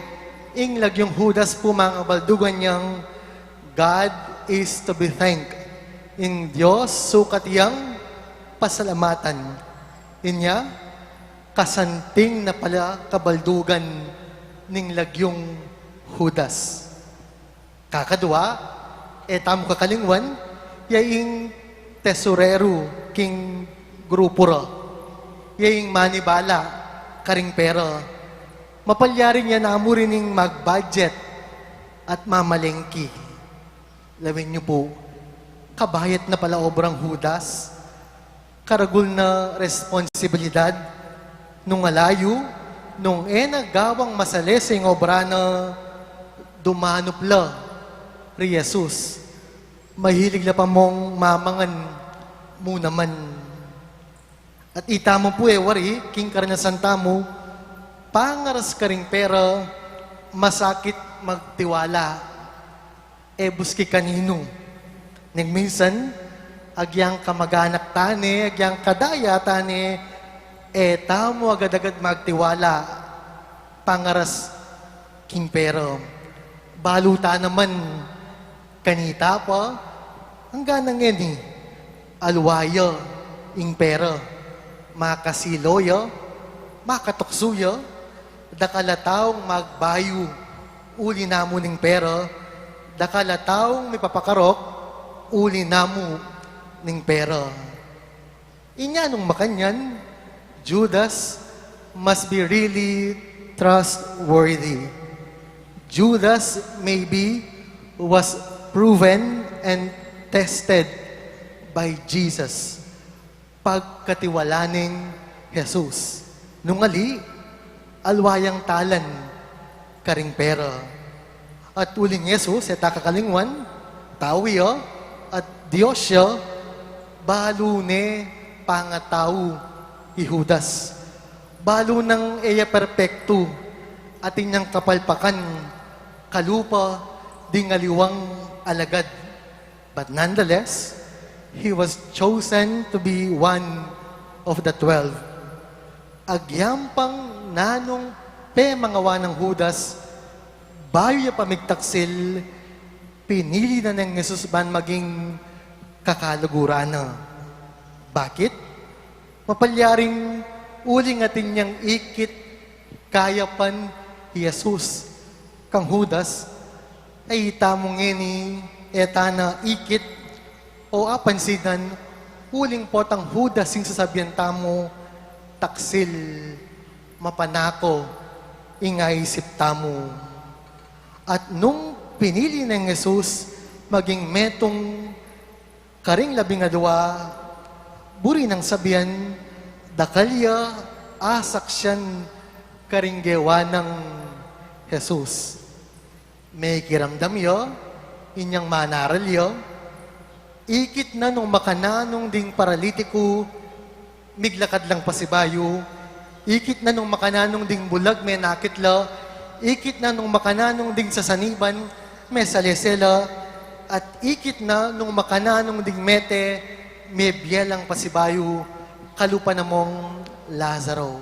ing lagyung Judas pu, manga kabaldugan yang, God is to be thanked. Ing Dios sukat yang pasalamatan. Inya, kasanting na pala kabaldugan ning lagyung Judas. Kakadua, e tamu kakalingwan, ya ing tesureru king grupu ra, ya ing manibala karing pera. Mapalyarin ya namu rin ing mag-budget at mamalengki. Lawen yu pu, kabayat na pala obrang Judas. Karagul na responsibilidad, nung alayu, nung e na gawang masalese ing obra na, dumanup la ri Jesus. Mahilig la pa mung mamangan mu naman. At itamu pu e wari, king karanasan tamu, pangaras karing pera, masakit magtiwala. E buski kaninu. Neng minsan, agyang kamag-anak tane, agyang kadaya tane, e tamu agad-agad magtiwala, pangaras king pera. Balu ta naman, kanita pa, anggang ngeni, alwa ya ing pera, makasilo ya, makatuksu ya, dakal a taung magbayu, uli namu ning pera, dakal a taung mipapakarok, uli namu ning pera. Inya nung makanyan, Judas must be really trustworthy. Judas maybe was proven and tested by Jesus. Pagkatiwala neng Jesus. Nung ali, alwa yang talan karing pera. At uling Jesus, e ta kakalingwan, tau ya, at Dios ya, balu ne pangatau i Judas. Balu nang e ya perpektu, atin yang kapalpakan, kalupa ding aliwang alagad. But nonetheless, he was chosen to be one of the twelve. Agyang pang nanung pemangawa nang Judas, bayu ya pa migtaksil, pinili na neng Jesus ban maging kakaluguran na. Bakit? Mapalyaring uling atin yang ikit kayapan i Jesus kang Judas, ay itamu ngeni e ta na ikit o apansinan, uling potang Judas ing sasabian tamu, taksil, mapanako ing aisip tamu. At nung pinili neng Jesus maging metung karing labing adua, buri nang sabian, dakal ya asaksian karing gewa nang Jesus. Mekiramdam ya, inyang manaral ya, ikit na nung makananung ding paralitiku, miglakad lang pasibayu, ikit na nung makananung ding bulag menakit la, ikit na nung makananung ding sasaniban mesalese la, at ikit na nung makananung ding mete mebie lang pasibayu, kalupa na mung Lazaro.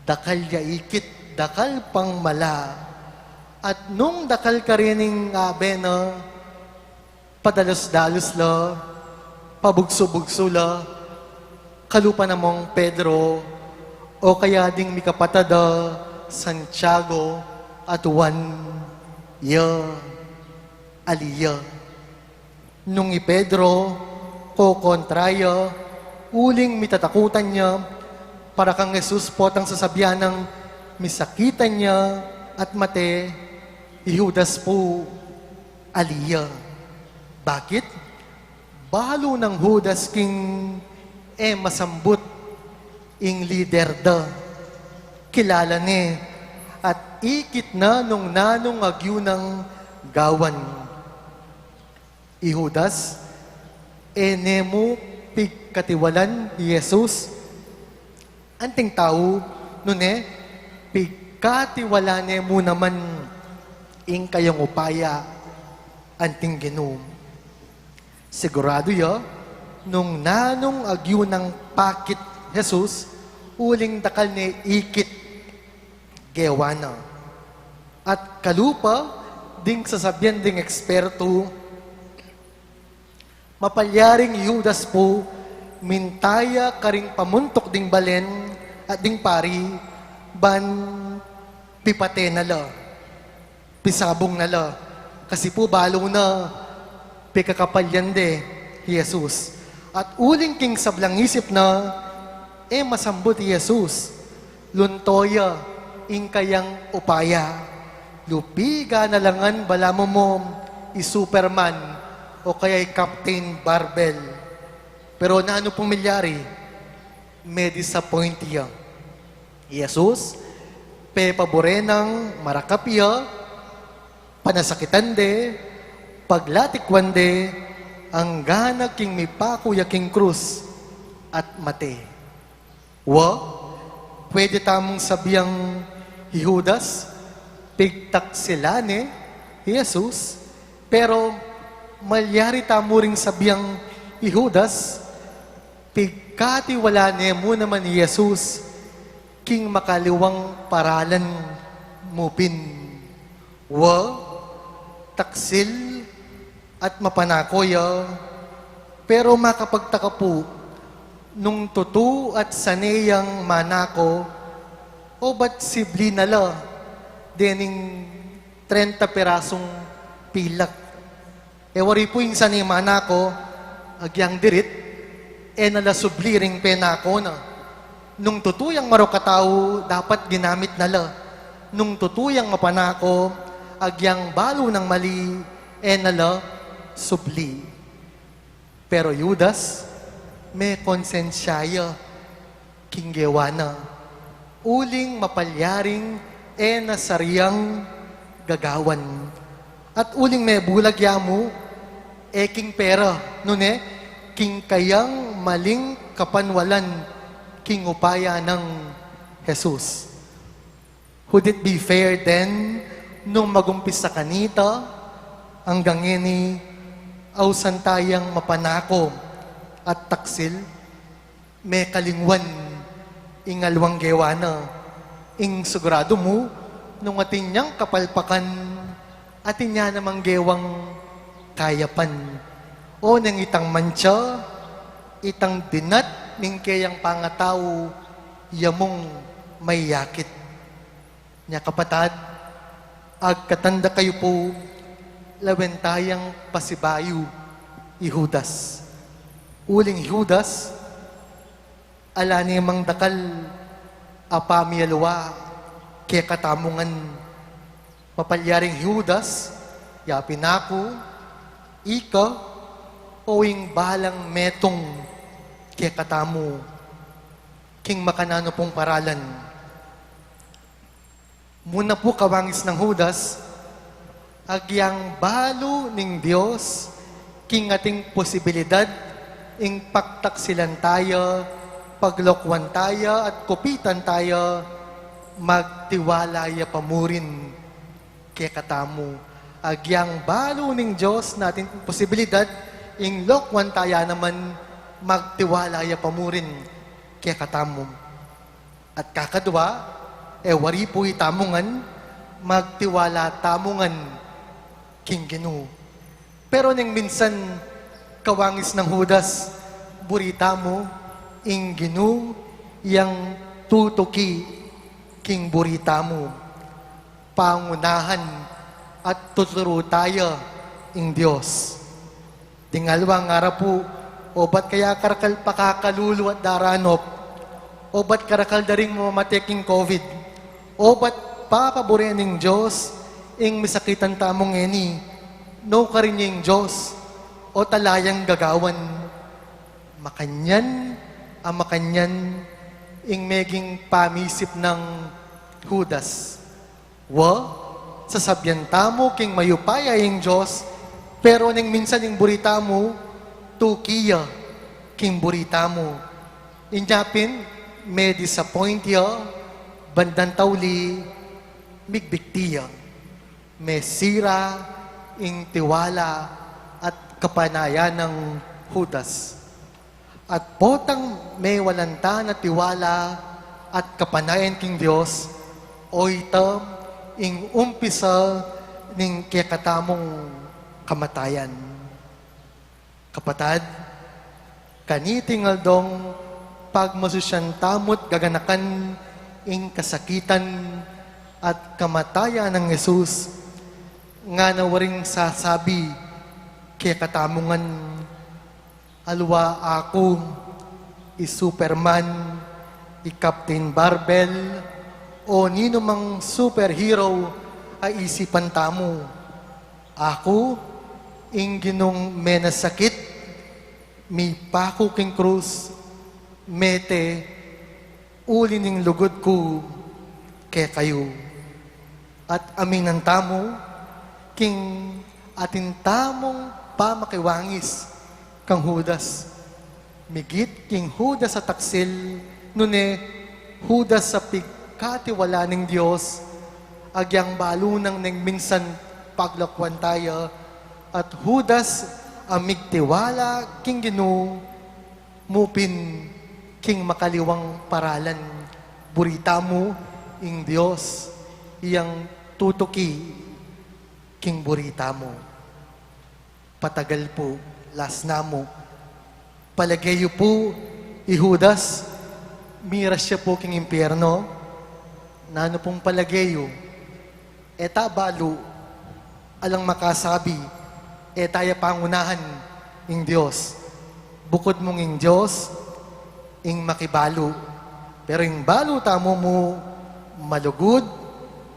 Dakal ya ikit, dakal pang mala. At nung dakal karin ing abe na, padalus-dalus la, pabugsu-bugsu la, kalupa na mung Pedro, o kaya ding mikapatad a Santiago at Juan, ya, ali ya. Nung i Pedro, kokontra ya, uling mitatakutan ya, para kang Jesus potang sasabian nang misakitan ya at mate, i Judas pu, ali ya. Bakit? Balu nang Judas king e masambut ing lider da. Kilala ne at ikit na nung nanung agyu nang gawan. I Judas, e ne mu pigkatiwalan i Jesus? Anting tau, nune, pigkatiwala ne mu naman ing kayang upaya, anting Ginu. Siguradu ya, nung nanung agyu nang pakit Jesus, uling dakal ne ikit gewa na. At kalupa ding sasabian ding ekspertu, Mapalyaring Judas pu, minta ya karing pamuntuk ding balen at ding pari, ban pipate na la, pisabung na la, kasi pu balu na pikakapalyan de i Jesus. At uling king sablang isip na, e masambut i Jesus, lunto ya ing kayang upaya. Lupigan na la ngan balamu mu i Superman o kaya i Captain Barbell. Pero nanu pung milyari? Me-disappoint ya. Jesus, pepabure nang marakap ya, panasakitan de, paglatikwan de, anggang king mipaku ya king krus at mate. Wa, pwede tamung sabiang i Judas, pigtaksilan ne i Jesus, pero malyari tamu ring sabiang i Judas, pigkatiwalan ne mu naman i Jesus king makaliwang paralan mu pin. Wa, taksil at mapanako ya, pero makapagtaka pu nung tutu at sane yang manako, obat sibli na la dening trenta pirasung pilak. E wari pu ing sane manako, agyang dirit, e na la subli ring penako na. Nung tutu yang marok a tau, dapat ginamit na la. Nung tutu yang mapanako, agyang balu nang mali, e na la subli. Pero i Judas, mekonsensya ya king gewa na, uling mapalyaring e na sariang gagawan. At uling mebulag ya mu, e king pera, nune king kayang maling kapanwalan king upaya nang Jesus. Would it be fair then, nung mag-umpisa kanita anggang ngeni, ausan tayang mapanako at taksil? Mekalingwan ing aliwang gewa na, ing siguradu mu, nung atin yang kapalpakan, atin ya namang gewang kayapan. O neng itang mantsa, itang dinat ning keyang pangatau, ya mung mayakit. Nya kapatad, agkatan da kayu pu, lawen tayang pasibayu i Judas. Uling i Judas, ala ne mang dakal a pamialwa kekatamu ngan. Mapalyaring i Judas, ya pin aku, ika, o ing balang metung kekatamu, king makananu pung paralan. Muna pu kawangis nang Judas, agyang balu ning Dios king ating posibilidad, ing pagtaksilan taya, paglokwan taya, at kupitan taya, magtiwala ya pa murin kekatamu. Agyang balu ning Dios na ating posibilidad, ing lokwan taya naman, magtiwala ya pa murin kekatamu. At kakadwa, e wari pu itamu ngan, magtiwala tamu ngan king Ginu. Pero neng minsan, kawangis nang Judas, buri tamu ing Ginu, yang tutuki king buri tamu. Pangunahan at tuturu taya ing Dios. Ding aliwang arapu, obat kaya karakal pakakalulu at daranop, obat karakal da ring mamate king COVID, obat papabure ning Dios ing misakitan tamu ngeni, nukarin ya ing Dios, o tala yang gagawan. Makanyan, a makanyan, ing meging pamisip nang Judas. Wa, sasabian tamu king mayupaya ing Dios, pero neng minsan ing buri tamu, tuki ya king buri tamu. Inya pin, me-disappoint ya, bandang tauli, migbigti ya. Mesira ing tiwala at kapanayan nang Judas. At potang mewalan ta na tiwala at kapanayan king Dios, o ita ing umpisa ning kekatamung kamatayan. Kapatad, kaniting aldong pagmasusyan tamu't gaganakan ing kasakitan at kamatayan nang Jesus, ngana waring sasabi kekatamu ngan, aliwa aku i Superman, i Captain Barbell, o ninumang superhero a isipan tamu. Aku ing Ginung menasakit, mipaku king krus, mete uli ning lugud ku kekayu. At aminan tamu king atin tamung pamakiwangis kang Judas. Migit king Judas a taksil, nune Judas a pigkatiwala ning Dios, agyang balu nang neng minsan paglakuan taya, at Judas a migtiwala king Ginu, mu pin king makaliwang paralan, buri tamu ing Dios, iyang tutuki king buri tamu. Patagal pu, las namu. Palage yu pu, i Judas, miras ya pu king impyerno. Nanu pung palage yu? E ta balu, alang makasabi, e taya pangunahan ing Dios. Bukud mung ing Dios, ing makibalu. Pero ing balu tamu mu malugud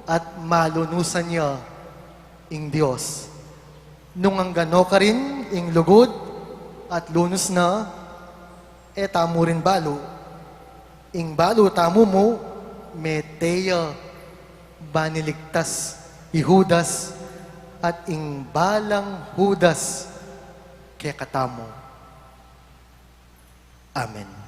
at malunusan ya ing Dios. Nung anggano karin ing lugud at lunus na, e tamu rin balu. Ing balu tamu mu, mete ya, baniligtas i Judas, at ing balang Judas kekatamu. Amen.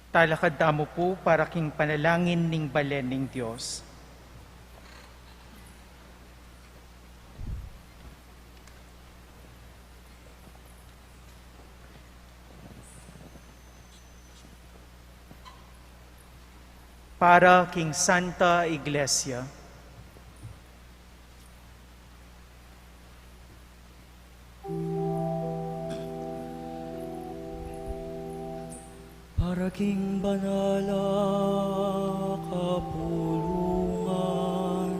Talakad tamu pu para king panalangin ning balen ning Dios. Para king Santa Iglesia. Para king banal a kapulungan.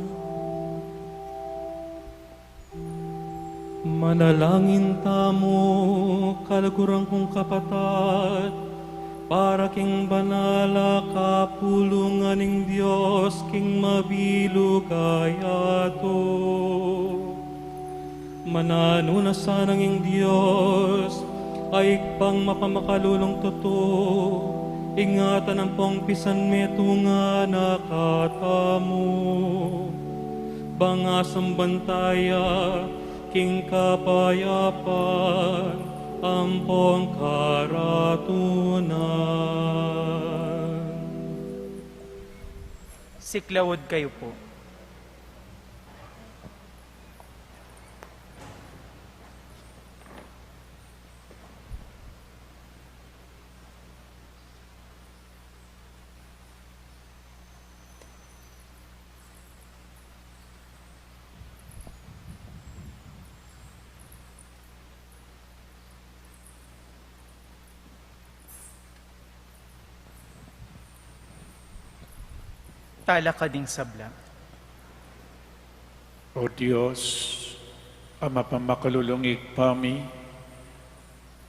Manalangin tamu, kaluguran kung kapatad, para king banal a kapulungan ning Dios king mabilug a yatu. Mananu na sanang ing Dios a Ibpang mapamakalulung tutu, ingatan ampong pisanmetungan na katamu, bang asamban taya king kapayapan ampong karatunan. Siklaud kayu pu. Talakad ing sabla. O Dios, a mapamakalulung Ibpa mi,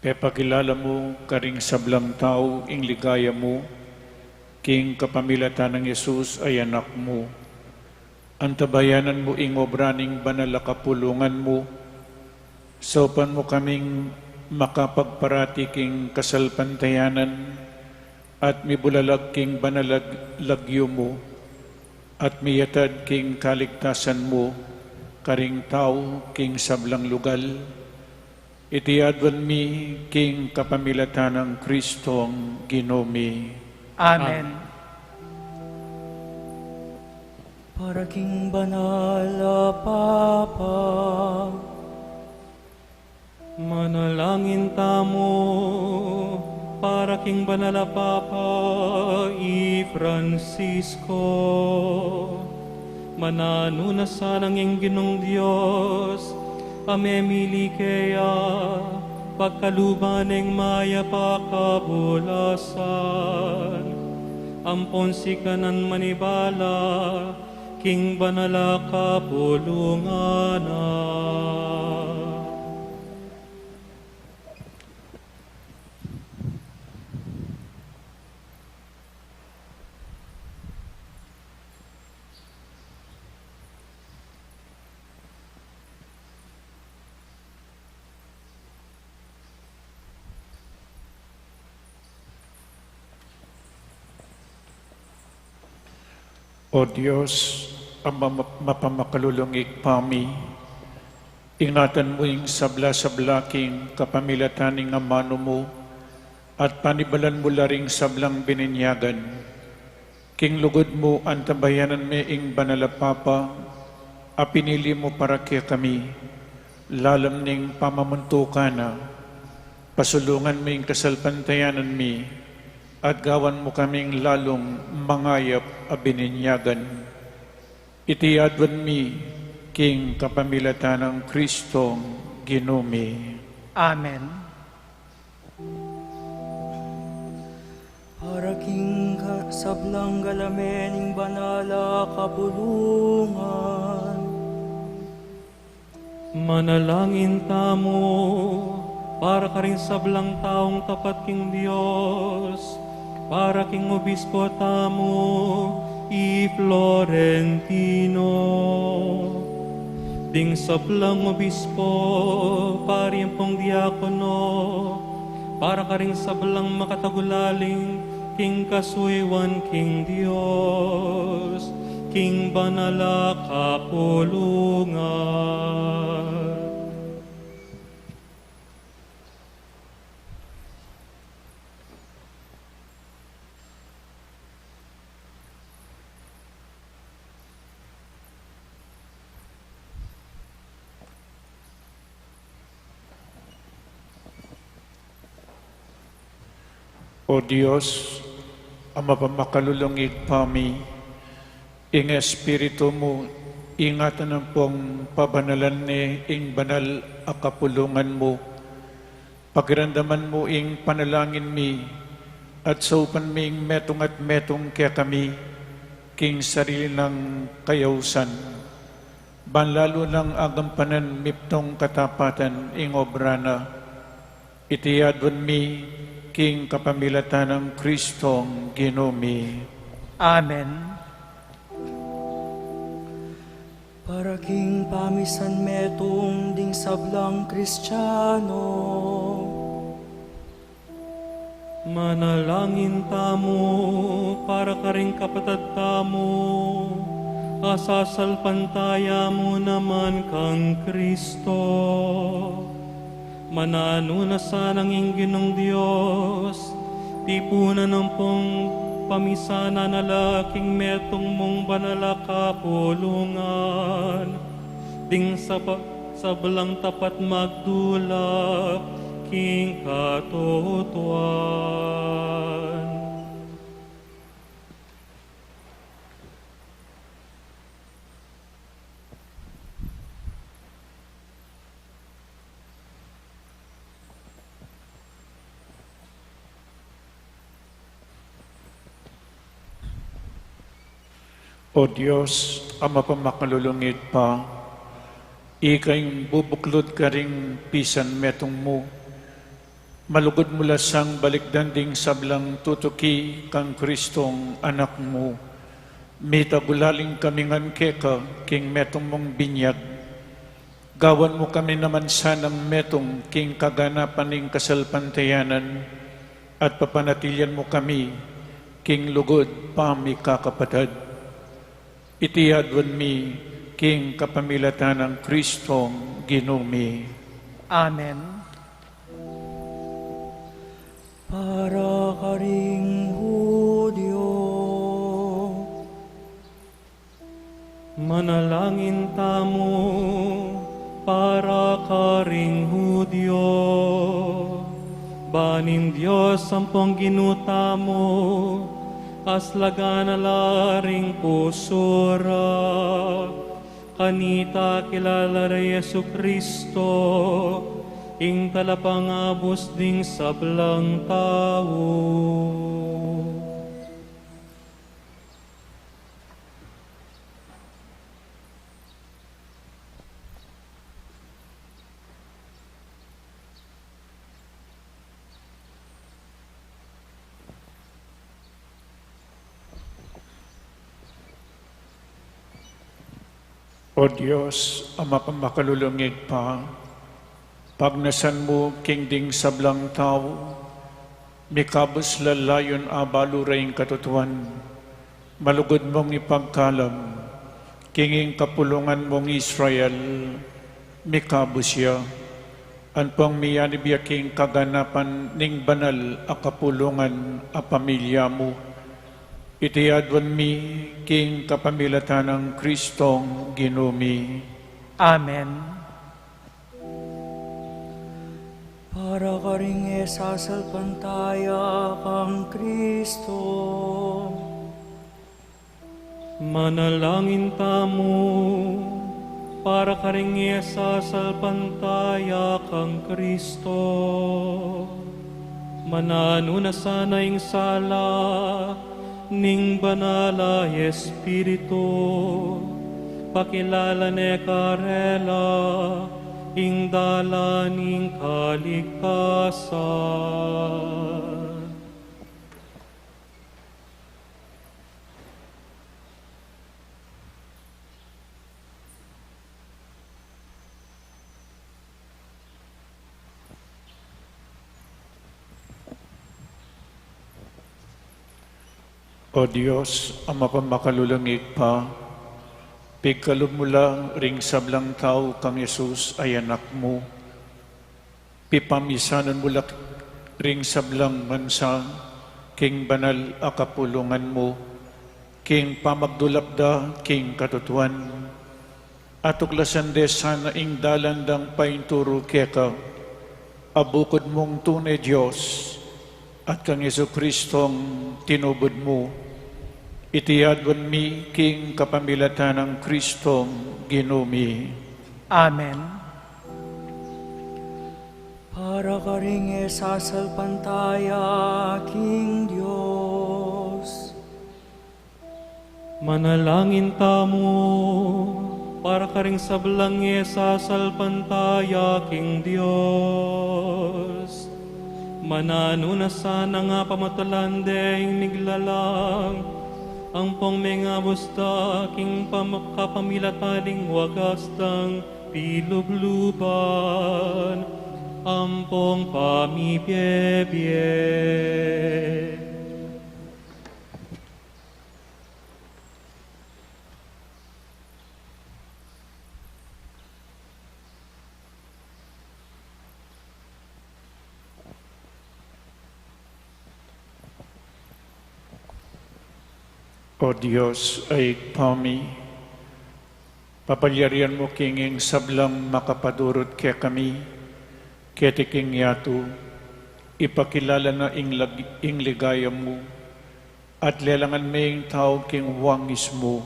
pepakilala mu karing sablang tau ing ligaya mu, king kapamilatan nang Jesus a Anak mu. Antabayanan mu ing obra ning banal a kapulungan mu, saupan mu kaming makapagparati king kasalpantayanan at mibulalag king banal a lag-, lagyu mu, at miyatad king kaligtasan mu karing tau king sablang lugal. Iti aduan mi king kapamilatan nang Kristong Ginu mi. Amen. Para king banal a Papa. Manalangin tamu para king banal a Papa i Francisco. Mananu na sana ing Ginung Dios a memili keya, pagkaluban ning mayap a kabulasan, ampon sikanan manibala king banal a kapulungan na. O Dios, a ma-, mapamakalulung Ibpa mi, ingatan mu ing sabla-sabla king kapamilatan ning amanu mu, at panibalan mu la ring sablang bininyagan. King lugud mu, antabayanan me ing banal a Papa a pinili mu para kekami, lalam ning pamamuntukan na, pasulungan me ing kasalpantayanan mi, at gawan mu kaming lalung mangayap a bininyagan. Iti aduan mi king kapamilatan nang Kristong Ginu mi. Amen. Para king ka-, sablang galamen ning banal a kapulungan. Manalangin tamu para karing sablang taung tapat king Dios, para king obispo tamu i Florentino, ding sablang obispo, pari ampong diakono, para karing sablang makatagulaling king kasuyuan king Dios, king banal a kapulungan. O Dios, a mapamakalulung Ibpa mi, ing Espiritu mu, ingatan ampong pabanalan ne ing banal a kapulungan mu, pakiramdaman mu ing panalangin mi, at saupan mi ing metung at metung kekami, king sarili nang kayausan. Ban lalu nang agampanan mipnung katapatan ing obra na. Iti aduan mi king kapamilatan nang Kristong Ginu mi. Amen. Para king pamisan metung ding sablang Kristiano. Manalangin tamu para karing kapatad tamu a sasalpantaya mu naman kang Kristo. Mananu na sanang ing Ginung Dios, tipunan ampong pamisanan na la king metung mung banal a kapulungan, ding sapa-, sablang tapat magdula king katutuan. O Dios, a mapamakalulung Ibpa, ika ing bubuklud karing pisan metung mu, malugud mu la sang balikdan ding sablang tutuki kang Kristong Anak mu. Mitagulaling kami ngan keka king metung mung binyag. Gawan mu kami naman sanang metung king kaganapan ning kasalpantayanan, at papanatilian mu kami king lugud pamikakapatad. Iti aduan mi king kapamilatan nang Kristong Ginu mi. Amen. Para karing Hudiyu Manalangin tamu para karing Judio. Ban ing Dios ampong Ginu tamu, aslagan na la ring pusu ra. Kanita akilala re i Jesucristo, ing talapangabus ding sablang tau. O Dios, a mapamakalulung Ibpa, pagnasan mu king ding sablang tau, mikabus la layun abalu ra ing katutuan, malugud mung ipagkalam, king ing kapulungan mung Israel, mikabus ya, ampong miyanib ya king kaganapan ning banal a kapulungan a pamilya mu. Iti aduan mi king kapamilatan nang Kristong Ginu mi. Amen. Para karing e sasalpantaya kang Kristo. Manalangin tamu para karing e sasalpantaya kang Kristo. Mananu na sana ing sala ning Banal a Espiritu, pakilala ne karela ing dalan ning kaligtasan. O Dios, a mapamakalulung Ibpa, pigkalub mu la ring sablang tau kang Jesus a Anak mu. Pipamisanun mu la ring sablang bansa king banal a kapulungan mu, king pamagdulap da king katutuan. Atuklasan de sana ing dalan dang painturu keka, a bukud mung tune Dios, at kang Jesucristong tinubud mu. Iti aduan mi king kapamilatan nang Kristong Ginu mi. Amen. Para karing e sasalpantaya king Dios. Manalangin tamu para karing sablang e sasalpantaya king Dios. Mananu na sana nga pamatulan de ing miglalang, ampong mengabus da king pam-, kapamilatan ning wagas dang pilubluban ampong pamibiebie. O Dios a Ibpa mi, papalyarian mu king ing sablang makapadurut kekami, keti king yatu, ipakilala na ing lag-, ing ligaya mu, at lelangan me ing tau king wangis mu.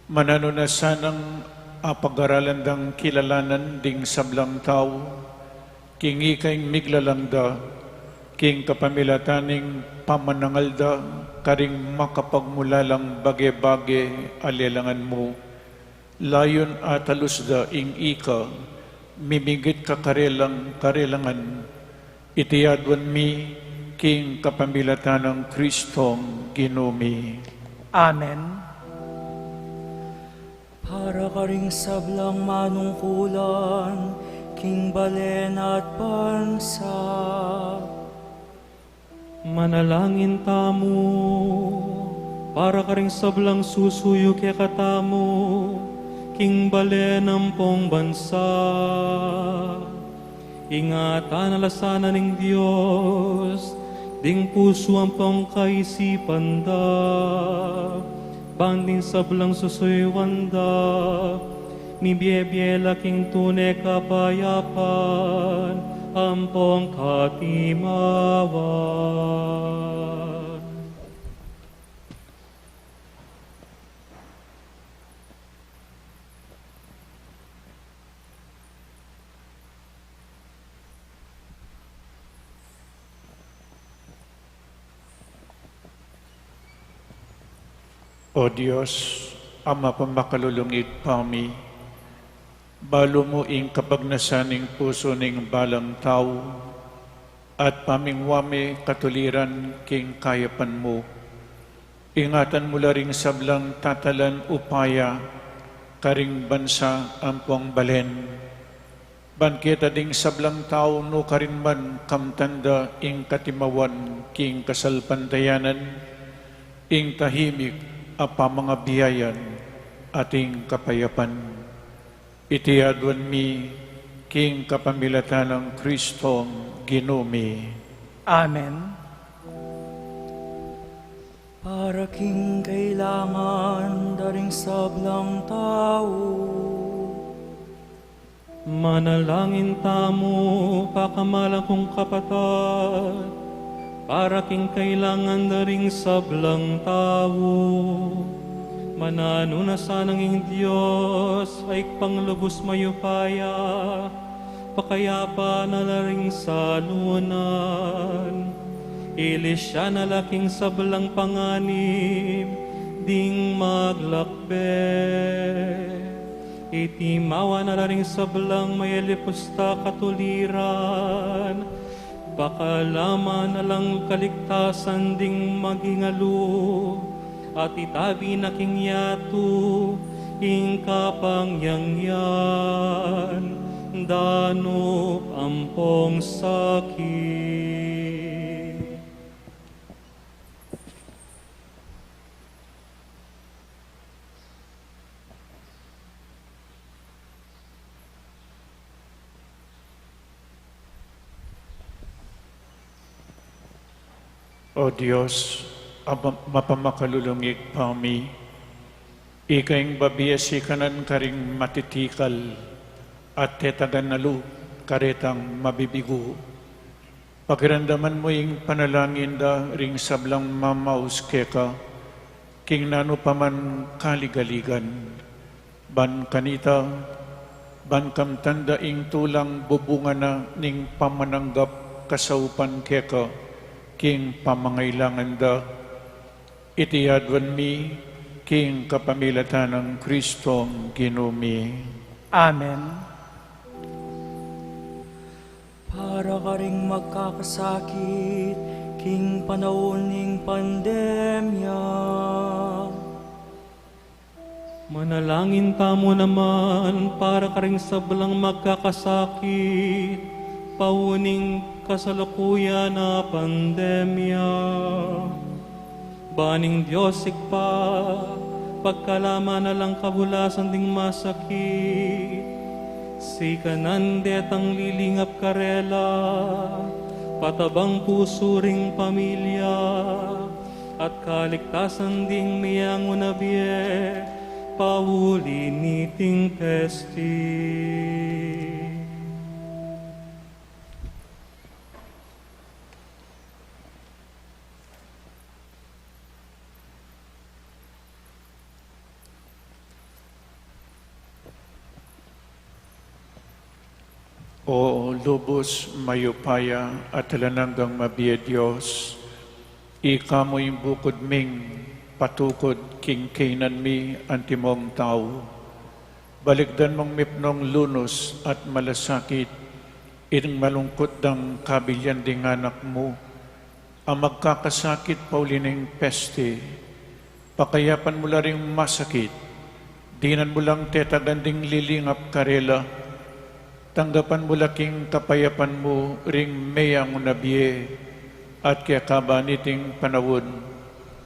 Mananu na sanang apagaralan dang kilalanan ding sablang tau, king ika ing miglalang da, king kapamilatan ning pamanangal da karing makapagmulalang bage-bage a lelangan mu. Layun atalus da ing ika, mimigit kakarelang karelangan. Iti aduan mi king kapamilatan nang Kristong Ginu mi. Amen. Para karing sablang manungkulan king balen at bansa. Manalangin tamu para karing sablang susuyu kekatamu king balen ampong bansa. Ingatan na la sana ning Dios ding pusu ampong kaisipan da, Ban ding sablang susuyuan da, mibie-bie la king tune kapayapan ampong katimawan. O Dios, Ama pamakalulung, Ibpa mi, balu mu ing kapagnasan ning pusu ning balang tau, at pamingwa me katuliran king kayapan mu. Ingatan mu la ring sablang tatalan upaya karing bansa ampong balen. Ban keta ding sablang tau nukarin man kamtan da ing katimawan king kasalpantayanan, ing tahimik a pamangabiayan at ing kapayapan. Iti aduan mi king kapamilatan nang Kristong Ginu mi. Amen. Para king kailangan da ring sablang tau. Manalangin tamu, pakamalan kung kapatad, para king kailangan da ring sablang tau. Mananu na sanang ing Dios a Ibpang lubus mayupaya, pakayapan na la ring salunan, ilisyan na la king sablang panganib ding maglakbe. Itimawa na la ring sablang mayalipus ta katuliran, pakalaman na lang kaligtasan ding magingalu, at itabi na king yatu ing kapangyarian, danup ampong sakit. O Dios, a ma-, mapamakalulung Ibpa mi, ika ing babie sikanan karing matitikal, at tetagan na lub karetang mabibigu. Pakiramdaman mu ing panalangin da ring sablang mamaus keka, king nanu pa man kaligaligan. Ban kanita, ban kamtan da ing tulang bubungan na ning pamananggap kasaupan keka, king pamangailangan da. Iti aduan mi, king kapamilatan nang Kristong Ginu mi. Amen. Para karing magkakasakit king panaun ning pandemya. Manalangin tamu naman para karing sablang magkakasakit pauli ning kasalukuyan a pandemya. Ban ing Dios Ibpa, pagkalaman na lang kabulasan ding masakit, sikanan detang lilingap karela, patabang pusu ring pamilya, at kaligtasan ding meangu na bie pauli niting peste. O lubus mayupaya at alang anggang mabie Dios, ika mu ing bukud ming patukud king kainan mi antimong tau. Balikdan mung mipnung lunus at malasakit ing malungkut dang kabilian ding anak mu a magkakasakit pauli ning peste. Pakayapan mu la ring masakit, dinan mu lang tetagan ding lilingap karela. Tanggapan mu la king kapayapan mu ring meangu na bie, at kekaba niting panaun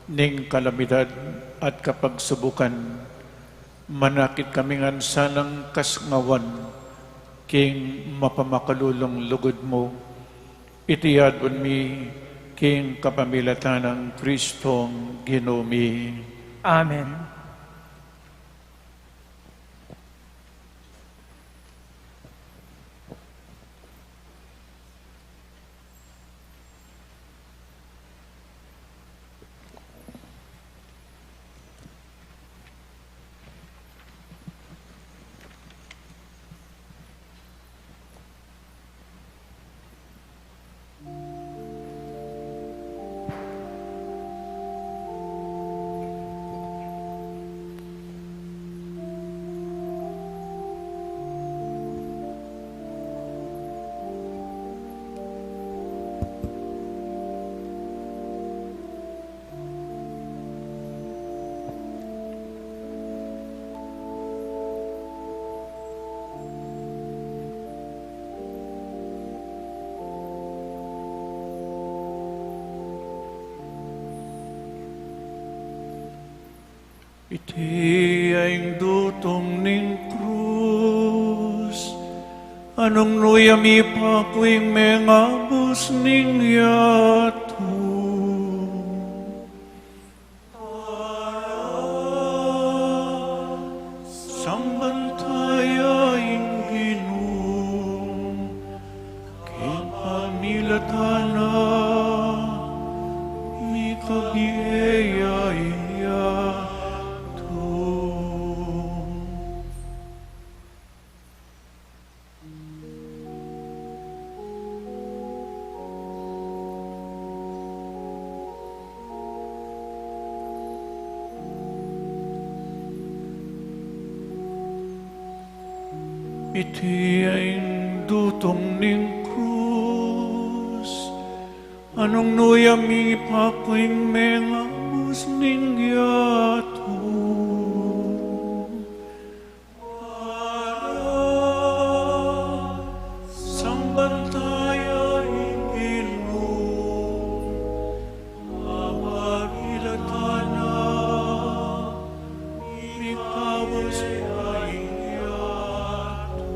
ning kalamidad at kapagsubukan, manakit kami ngan sanang kasngawan king mapamakalulung lugud mu. Iti aduan mi king kapamilatan nang Kristong Ginu mi. Amen. Iti ya ing dutung ning krus, anung nu ya mipaku ing mengabus ning yatu. Samban taya ing Ginu, kapamilatan na, mikabie ya ing yatu. Iti ya ing dutung ning krus, anung nu ya mipaku ing mengabus ning yatu. Samban taya ing Ginu, kapamilatan na, mikabus ya ing yatu.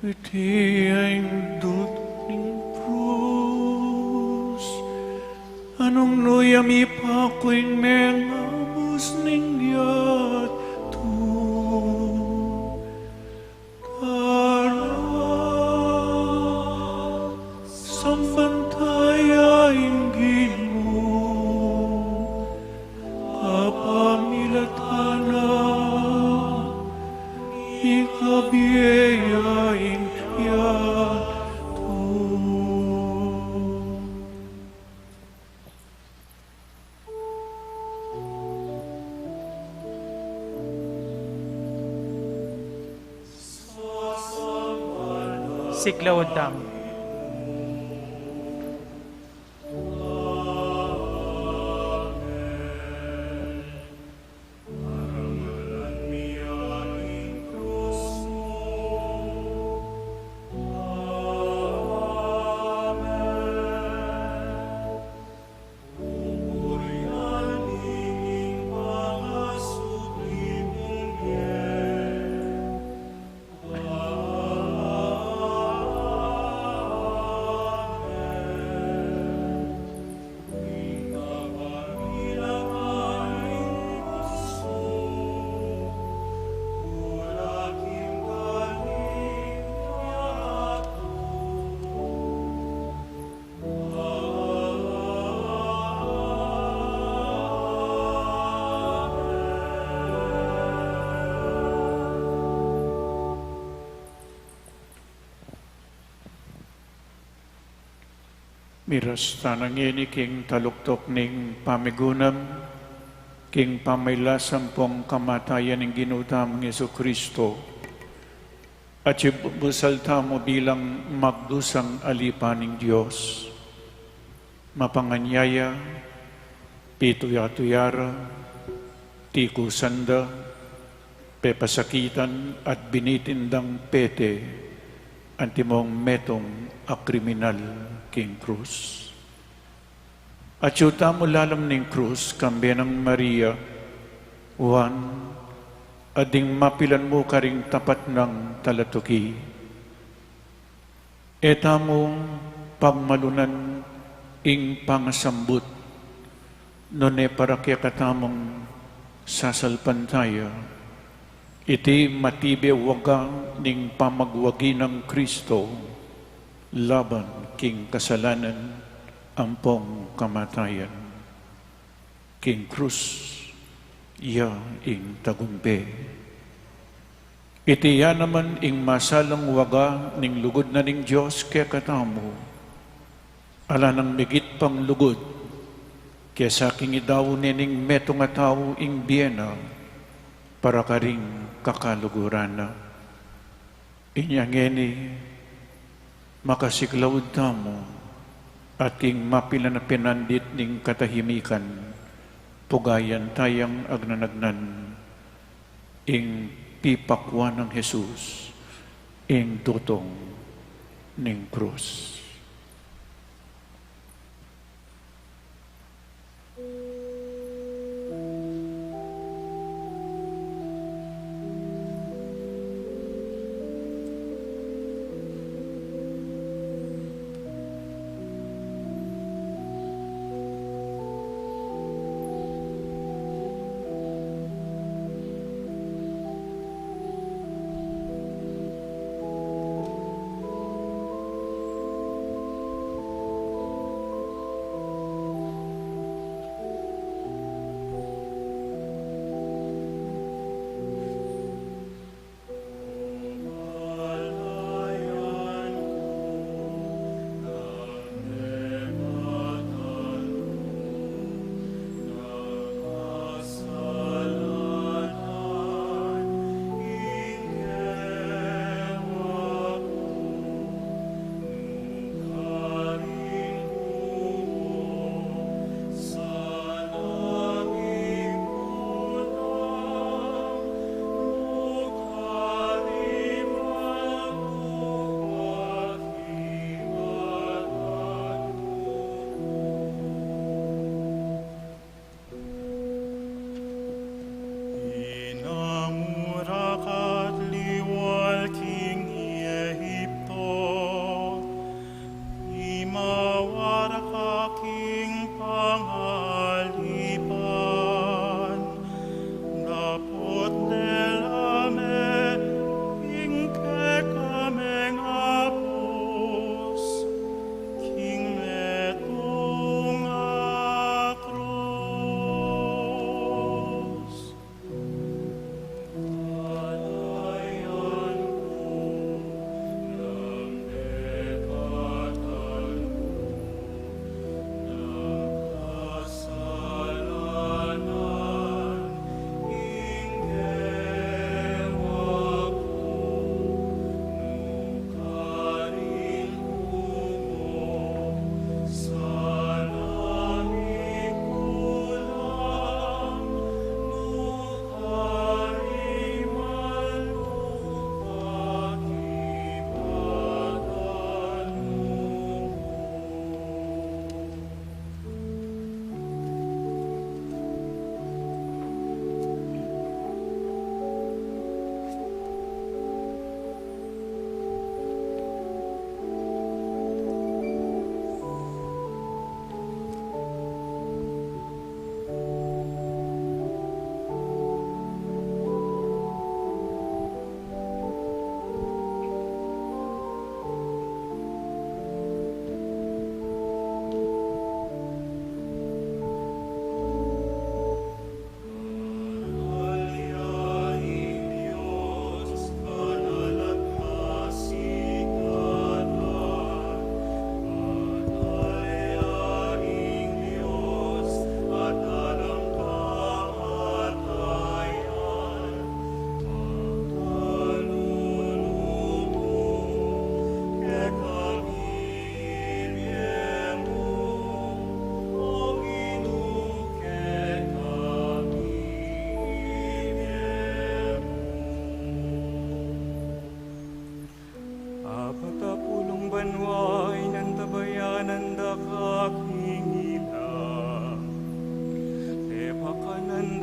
Iti ya ing dutung ning krus, anung nu ya mipaku ing mengabus ning yatu. Tara, samban taya ing Ginu, kapamilatan na, mikabie ya ing yatu. Siklaud tamu. Miras tana ngeni king taluktuk ning pamigunam, king pamailasan pung kamatayan ning Ginu tamung Jesucristo, at ibusal tamu bilang magdusang alipan ning Dios. Mapanganyaya, pituyatuyara, tikusan da, pepasakitan at binitin dang pete antimong metung a kriminal king krus. Atyu tamu lalam ning krus, kambe nang Maria, Juan, at ding mapilan mu karing tapat nang talatuki. E tamu pagmalunan ing pangasambut, nune para kekatamung sasalpantaya, iti matibe waga ning pamagwagi nang Kristo laban king kasalanan ampong kamatayan. King krus ya ing tagumpe. Iti ya naman ing masalang waga ning lugud na ning Dios kekatamu. Ala nang migit pang lugud kesa king idau ne ning metung a tau ing bie na para karing kakaluguran na. Inya ngeni, makasiklaud tamu at king mapilan a penandit ning katahimikan, pugayan tayang agnanagnan ing pipakwan nang Jesus, ing tutong ning krus. Inamura ka at liwal king Ehipto, imawara ka king pangalipan, dapot dela me ing kekaming abus king metung a krus.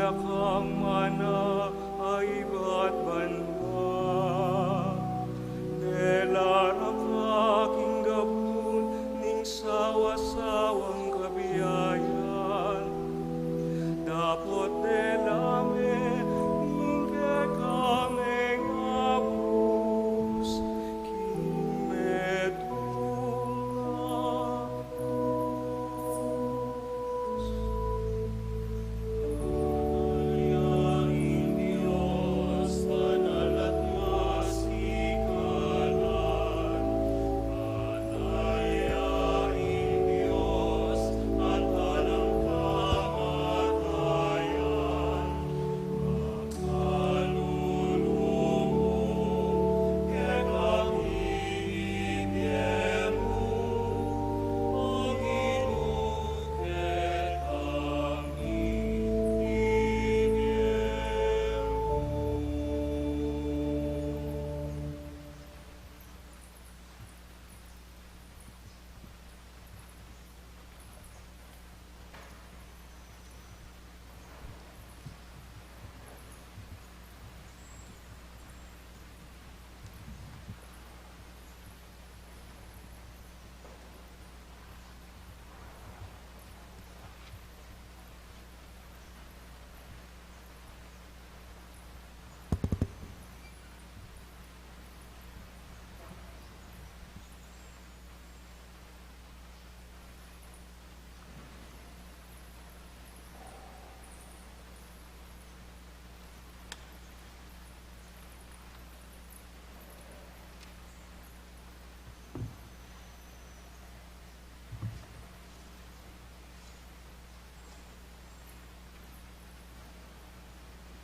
Kamana a ibat banua, dela ra ka king gabun ning sawa-sawang kabiayan, dapot dela me ing kekang abus king metung a krus.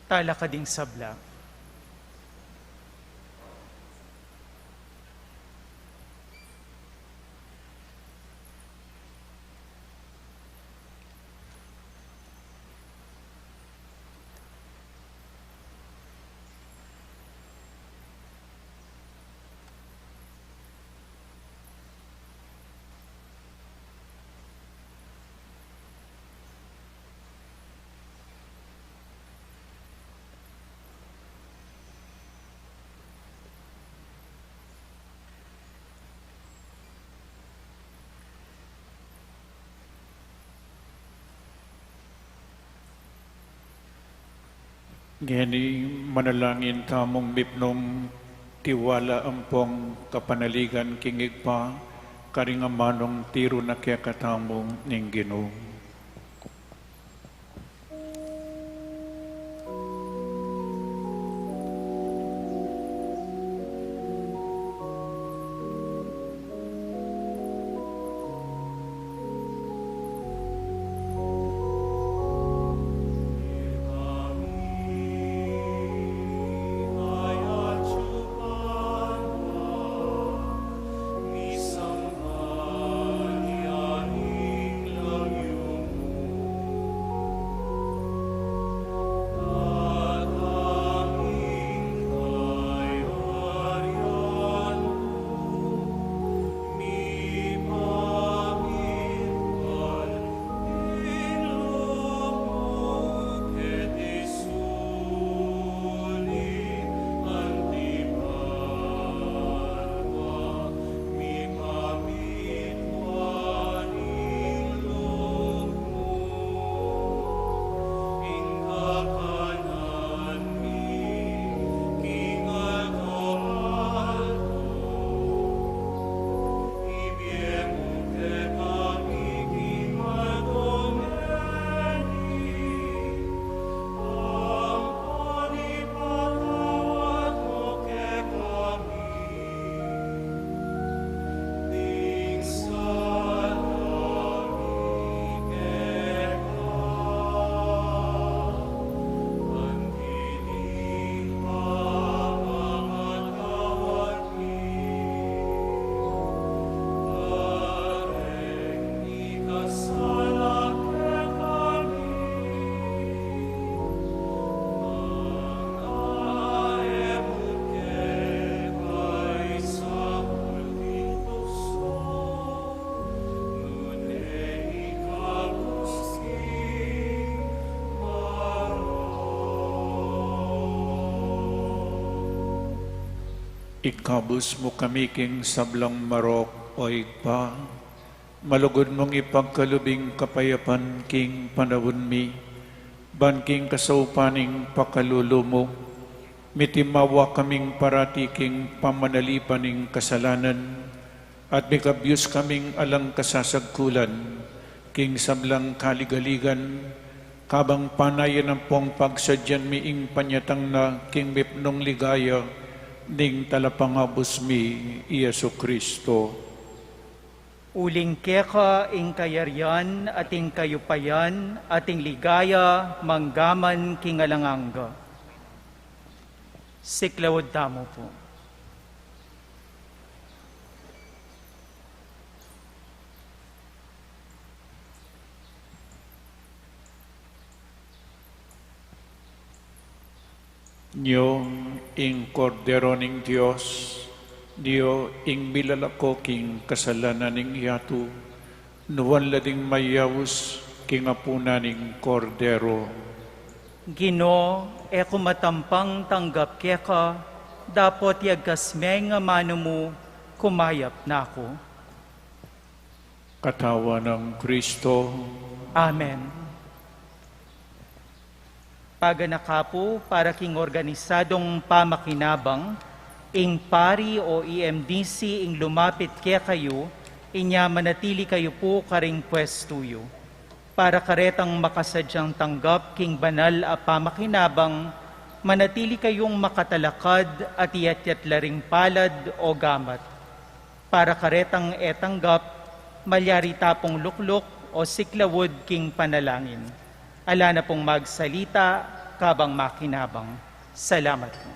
Talakad ing sabla. Ngeni manalangin tamung mipnung tiwala ampong kapanaligan king Ibpa, karing amanung tiru na kekatamu ning Ginu. Ikabus mu kami king sablang marok, O Ibpa, malugud mung ipagkalub ing kapayapan king panaun mi, ban king kasaupan ning pakalulu mu, mitimawa kaming parati king pamanalipan ning kasalanan, at mikabyus kaming alang kasasagkulan king sablang kaligaligan, kabang panayan ampong pagsadyan mi ing panyatang na king mipnung ligaya ning Talapangabus mi, i Jesu Cristo. Uling keka ing kayarian at ing kayupayan at ing ligaya manggaman king alang angga. Siklaud tamu pu. Nyo ing Kordero ning Dios, nyo ing milalako king kasalanan ning yatu, nuan la ding mayaus king apunan ning Kordero. Ginu, e ku matampang tanggap keka, dapot yagkas me ing amanu mu, kumayap na ku. Katawan nang Kristo. Amen. Paganaka pu para king organisadong pamakinabang, ing pari o E M D C ing lumapit kekayu, inya manatili kayu pu karing pwestu yu. Para karetang makasadyang tanggap king banal a pamakinabang, manatili kayung makatalakad at iyatyat la ring palad o gamat. Para karetang e tanggap, malyari ta pung lukluk o siklaud king panalangin. Ala na pung magsalita kabang makinabang. Salamat pu.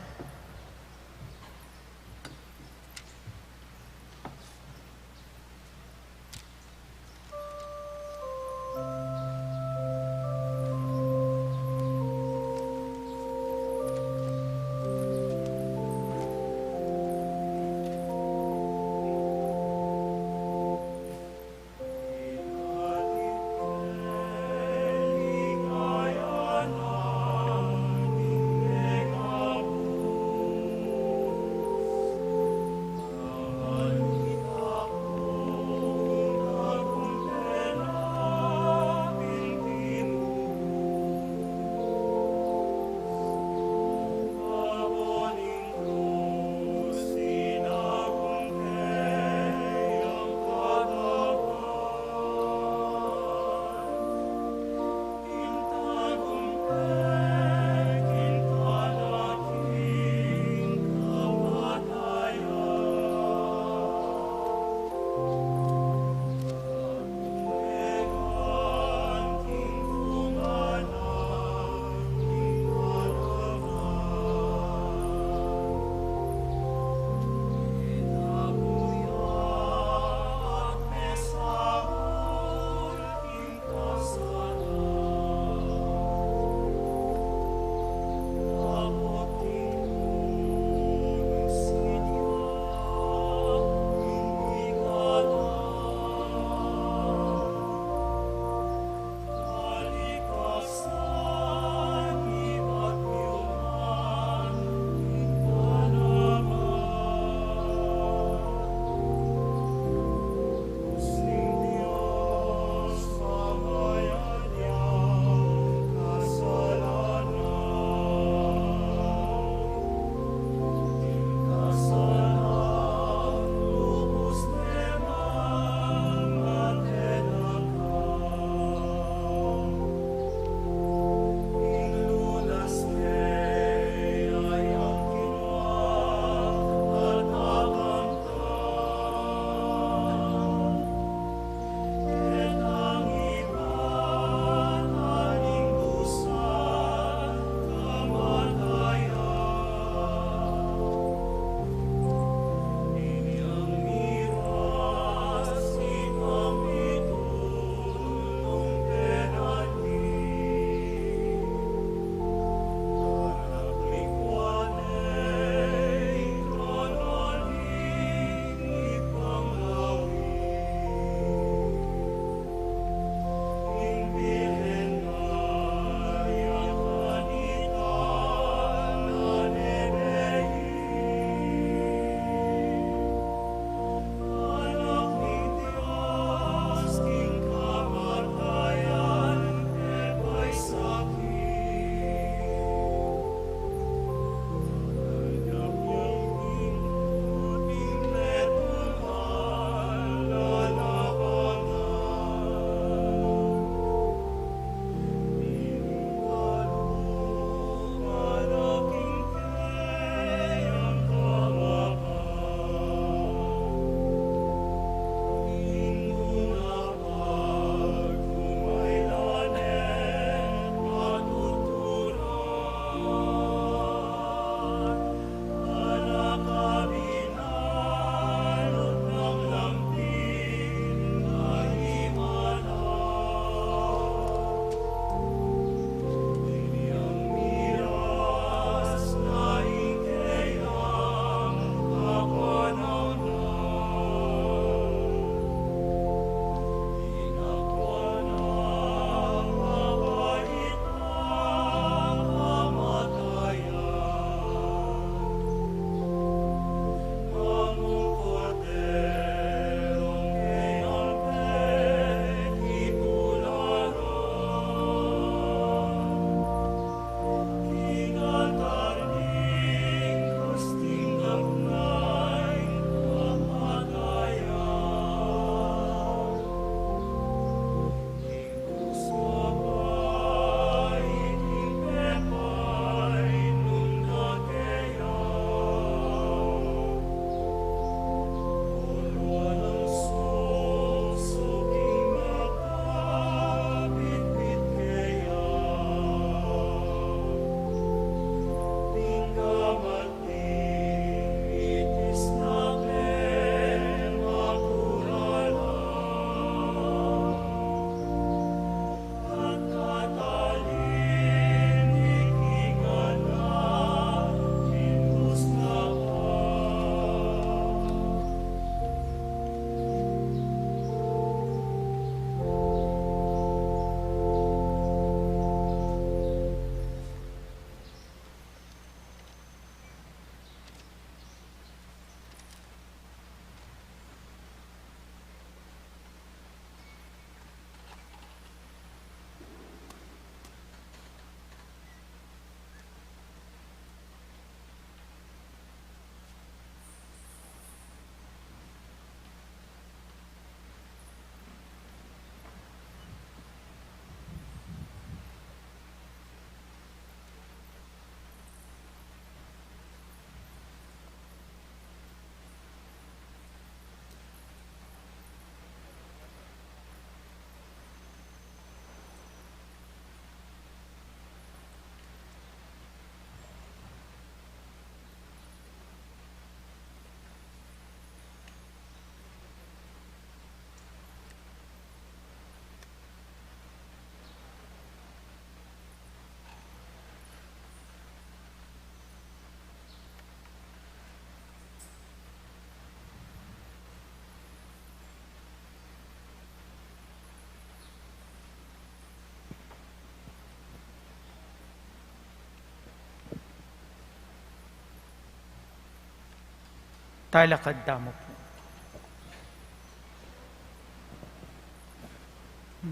Talakad tamu pu.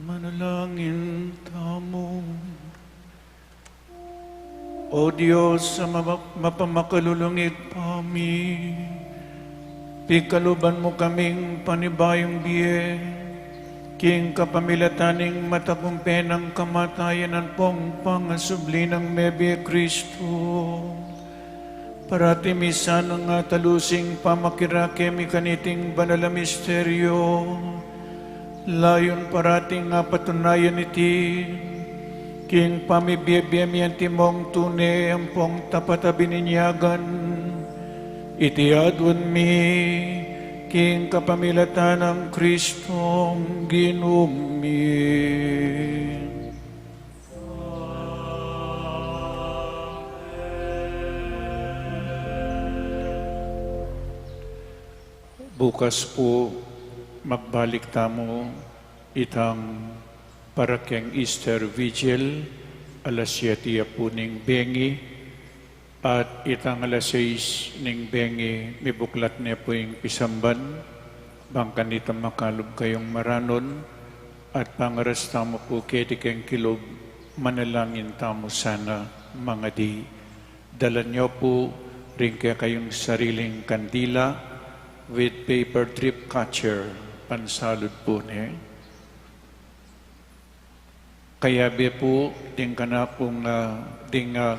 Manalangin tamu. O Dios a mama-, mapamakalulung Ibpa mi, pigkaluban mu kaming panibayung bie, king kapamilatan ning matagumpay nang kamatayan ampong pangasubli nang mebie Kristo. Parati mi sanang atalusing pamakirake mi kaniting banal a misteryo, layun parating apatunayan iti, king pamibie-bie mi antimong tune ampong tapat a bininyagan, iti aduan mi, king kapamilatan nang Kristong Ginu mi. Bukas pu, magbalik tamu itang para keng Easter Vigil, alas siyete ya pu ning bengi, at itang alas sais ning bengi, mibuklat ne pu ing pisamban, bang kanita makalub kayung maranon, at pangaras tamu pu keti keng kilub, manalangin tamu sana mangadi. Dalan yu pu ring kekayung sariling kandila with paper drip catcher, pansalud pu ne. Kayabe pu, ding kanakung, ah, ding, ah,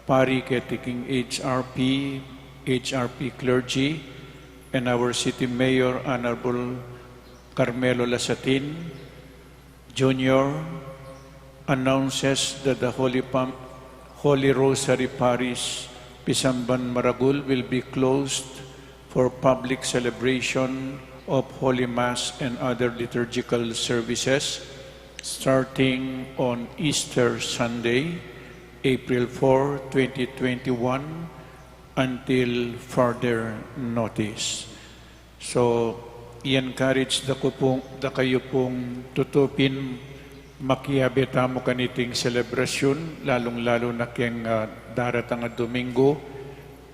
pari keti king H R P, H R P clergy, and our city mayor, Honorable Carmelo Lasatin, Junior announces that the Holy Pam-, Holy Rosary Parish Pisamban Maragul will be closed for public celebration of Holy Mass and other liturgical services starting on Easter Sunday, April four, twenty twenty-one, until further notice. So, i-encourage da ku pung, da kayu pung tutupin makiabe tamu kaniting selebrasyun, lalung-lalu na keng, ah, daratang a Domingo.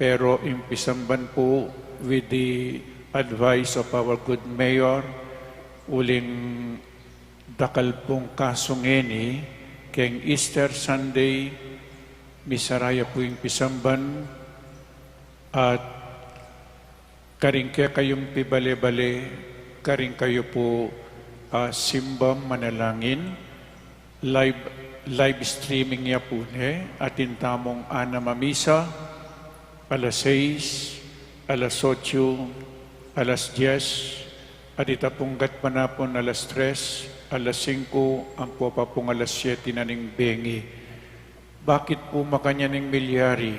Pero ing pisamban pu, with the advice of our good mayor, uling dakal pung kasu ngeni, keng Easter Sunday, misara ya pu ing pisamban, at karing kekayung pibale-bale, karing kayu pu, ah, simba manalangin, live, live streaming ya pu ne, atin tamung anam a misa, alas sais, alas otso, alas dyes, at ita pung gatpanapun alas tres, alas singko, ampo pa pung alas siyete na ning bengi. Bakit pu makanyan ing milyari?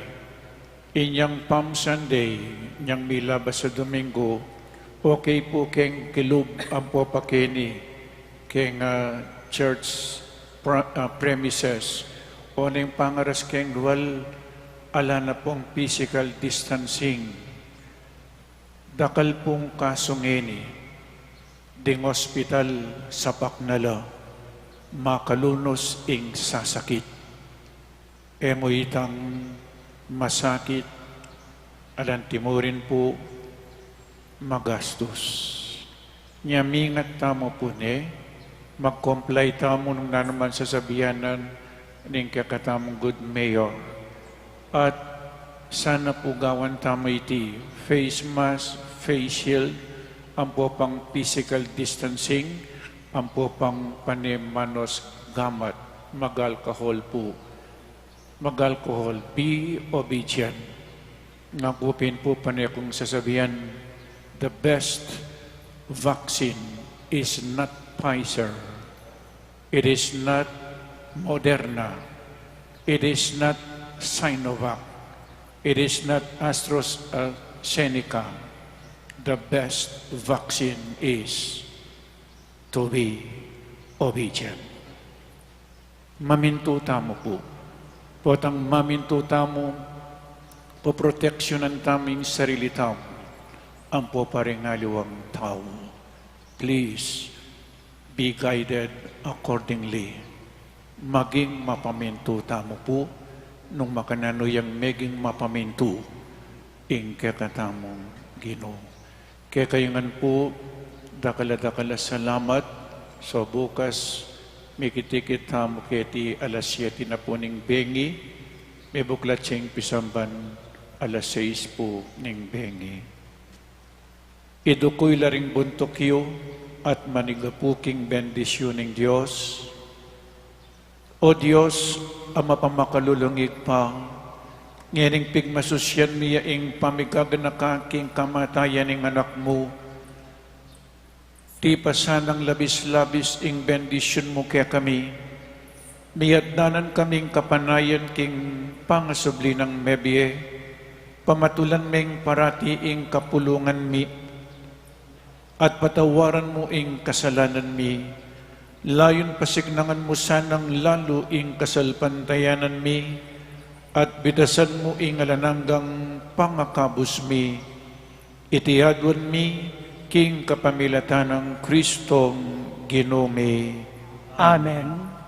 Inyang Palm Sunday, inyang milabas a Domingo, okay pu keng kilub ampo pa keni, keng, ah, church pra-, ah, premises, o neng pangaras keng lual, ala na pung physical distancing. Dakal pung kasu ngeni, ding ospital sapak na la, makalunus ing sasakit. E mu itang masakit, alang timurin pu magastus. Nya mingat tamu pu ne, mag-comply tamu nung nanu man sasabian na ning kekatamung good mayor. At sana pu gawan tamu iti, face mask, face shield, ampo pang physical distancing, ampo pang pane manos gamat, mag-alcohol pu. Mag-alcohol, be obedient. Ngaku pin pu pane kung sasabian, the best vaccine is not Pfizer. It is not Moderna. It is not Sinovac. It is not AstraZeneca. The best vaccine is to be obedient. Mamintu tamu pu. Potang mamintu tamu, poproteksyonan tamu ing sarili tamu, ampo pa ring aliwang tau. Please, be guided accordingly. Maging mapamintu tamu pu, nung makananu yang meging mapamintu ing kekatamung Ginu. Kekayu ngan pu, dakal a dakal a salamat. So bukas, mikit-ikit tamu keti alas siyete na pu ning bengi, mibuklat ya ing pisamban alas sais pu ning bengi. Idukuyla ring buntuk yu at manigapu king bendisyun ning Dios. O Dios, a mapamakalulung Ibpa, ngening pigmasusyan mi ya ing pamigaganaka king kamatayan ning Anak mu, tipasan nang labis-labis ing bendisyun mu kekami, miaddanan kaming kapanayan king pangasubli nang mebie, pamatulan meng parati ing kapulungan mi, at patawaran mu ing kasalanan mi, layun pasiknangan mu sanang lalu ing kasalpantayanan mi, at bitasan mu ing alang anggang pangakabus mi. Iti aduan mi king kapamilatan nang Kristong Ginu mi. Amen.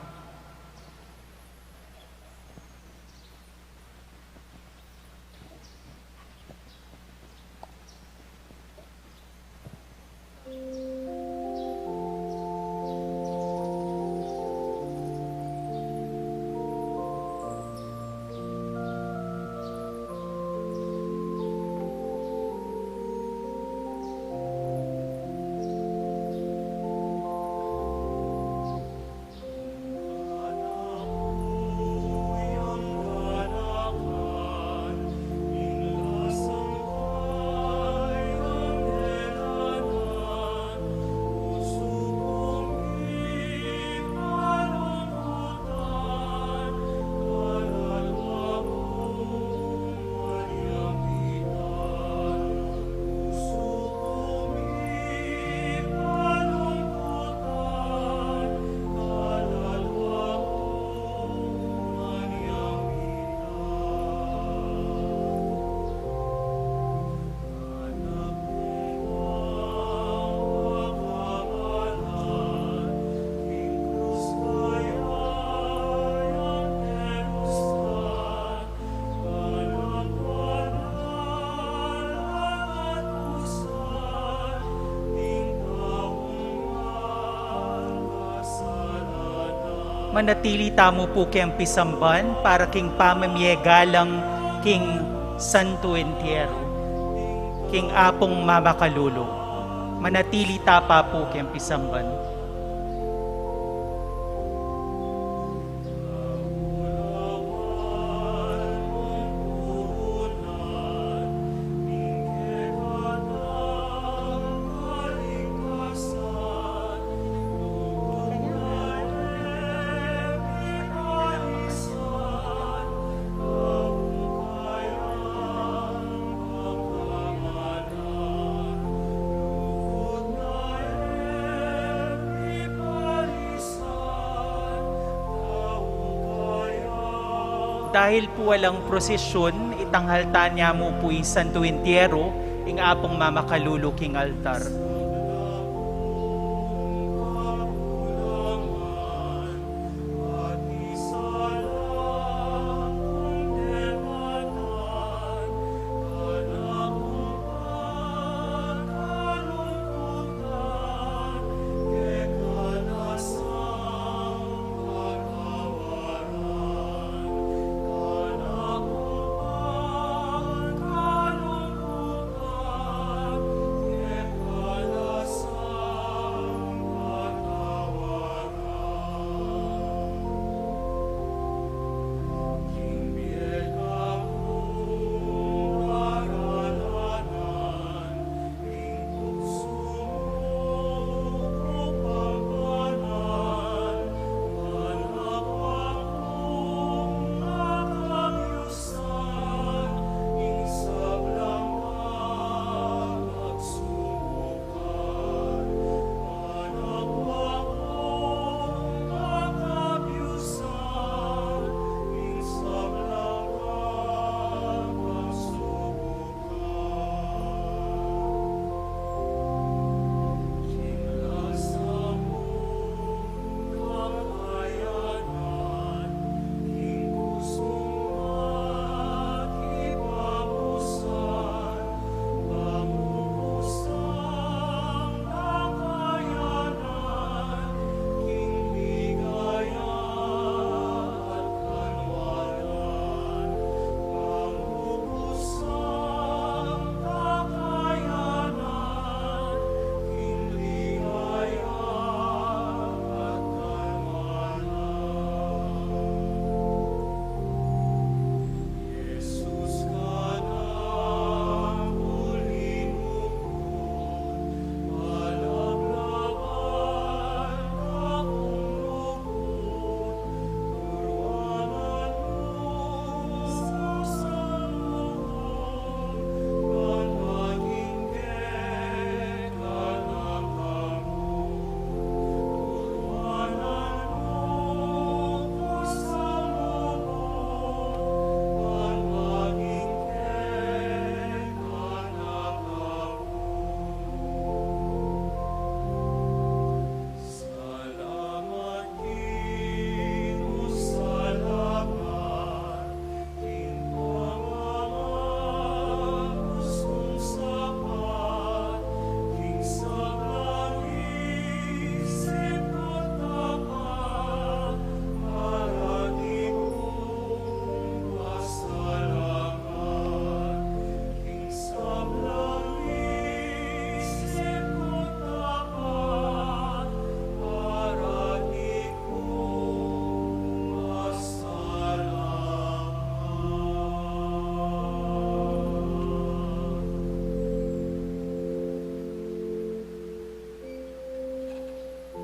Manatili tamu pu keng pisamban para king pamamie galang king Santo Entierro, king Apung Mamakalulu. Manatili ta pa pu keng pisamban. Dahil pu alang prosesyun, itanghal tana mu pu ing Santo Entierro, ing Apung Mamakalulu king altar.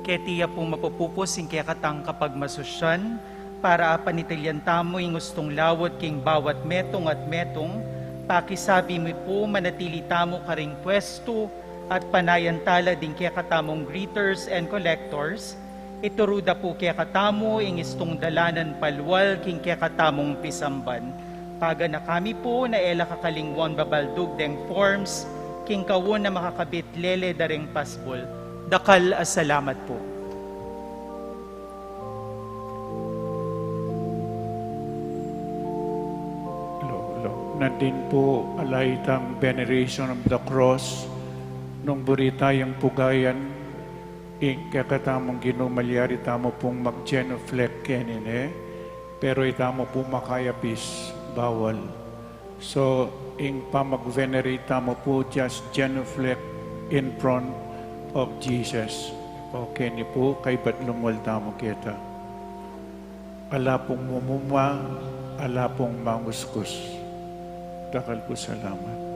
Keti ya pu mapupupus ing kekatang kapagmasusyan, para apanitilyan tamu ing ustung lawud king bawat metung at metung, pakisabi mu pu manatili tamu karing pwestu at panayan tala ding kekatamung greeters and collectors, ituru da pu kekatamu ing istung dalanan palual king kekatamung pisamban. Paganaka mi pu na e la kakalingwan babaldug deng forms king kauna makakabit lele da ring pasbul. Dakal a salamat pu. Lo, lo. Nandin pu ala itang veneration of the cross, nung buri tayang pugayan, ing kekatamung Ginu, malyari tamu pung mag-genuflect kenine, pero itamu pu makayapis, bawal. So, ing pamag-venerate tamu pu, just genuflect in front of Jesus. O keni pu, kaybat lungwal tamu keta. Ala pung mumumwa, ala pung manguskus. Dakal pu salamat.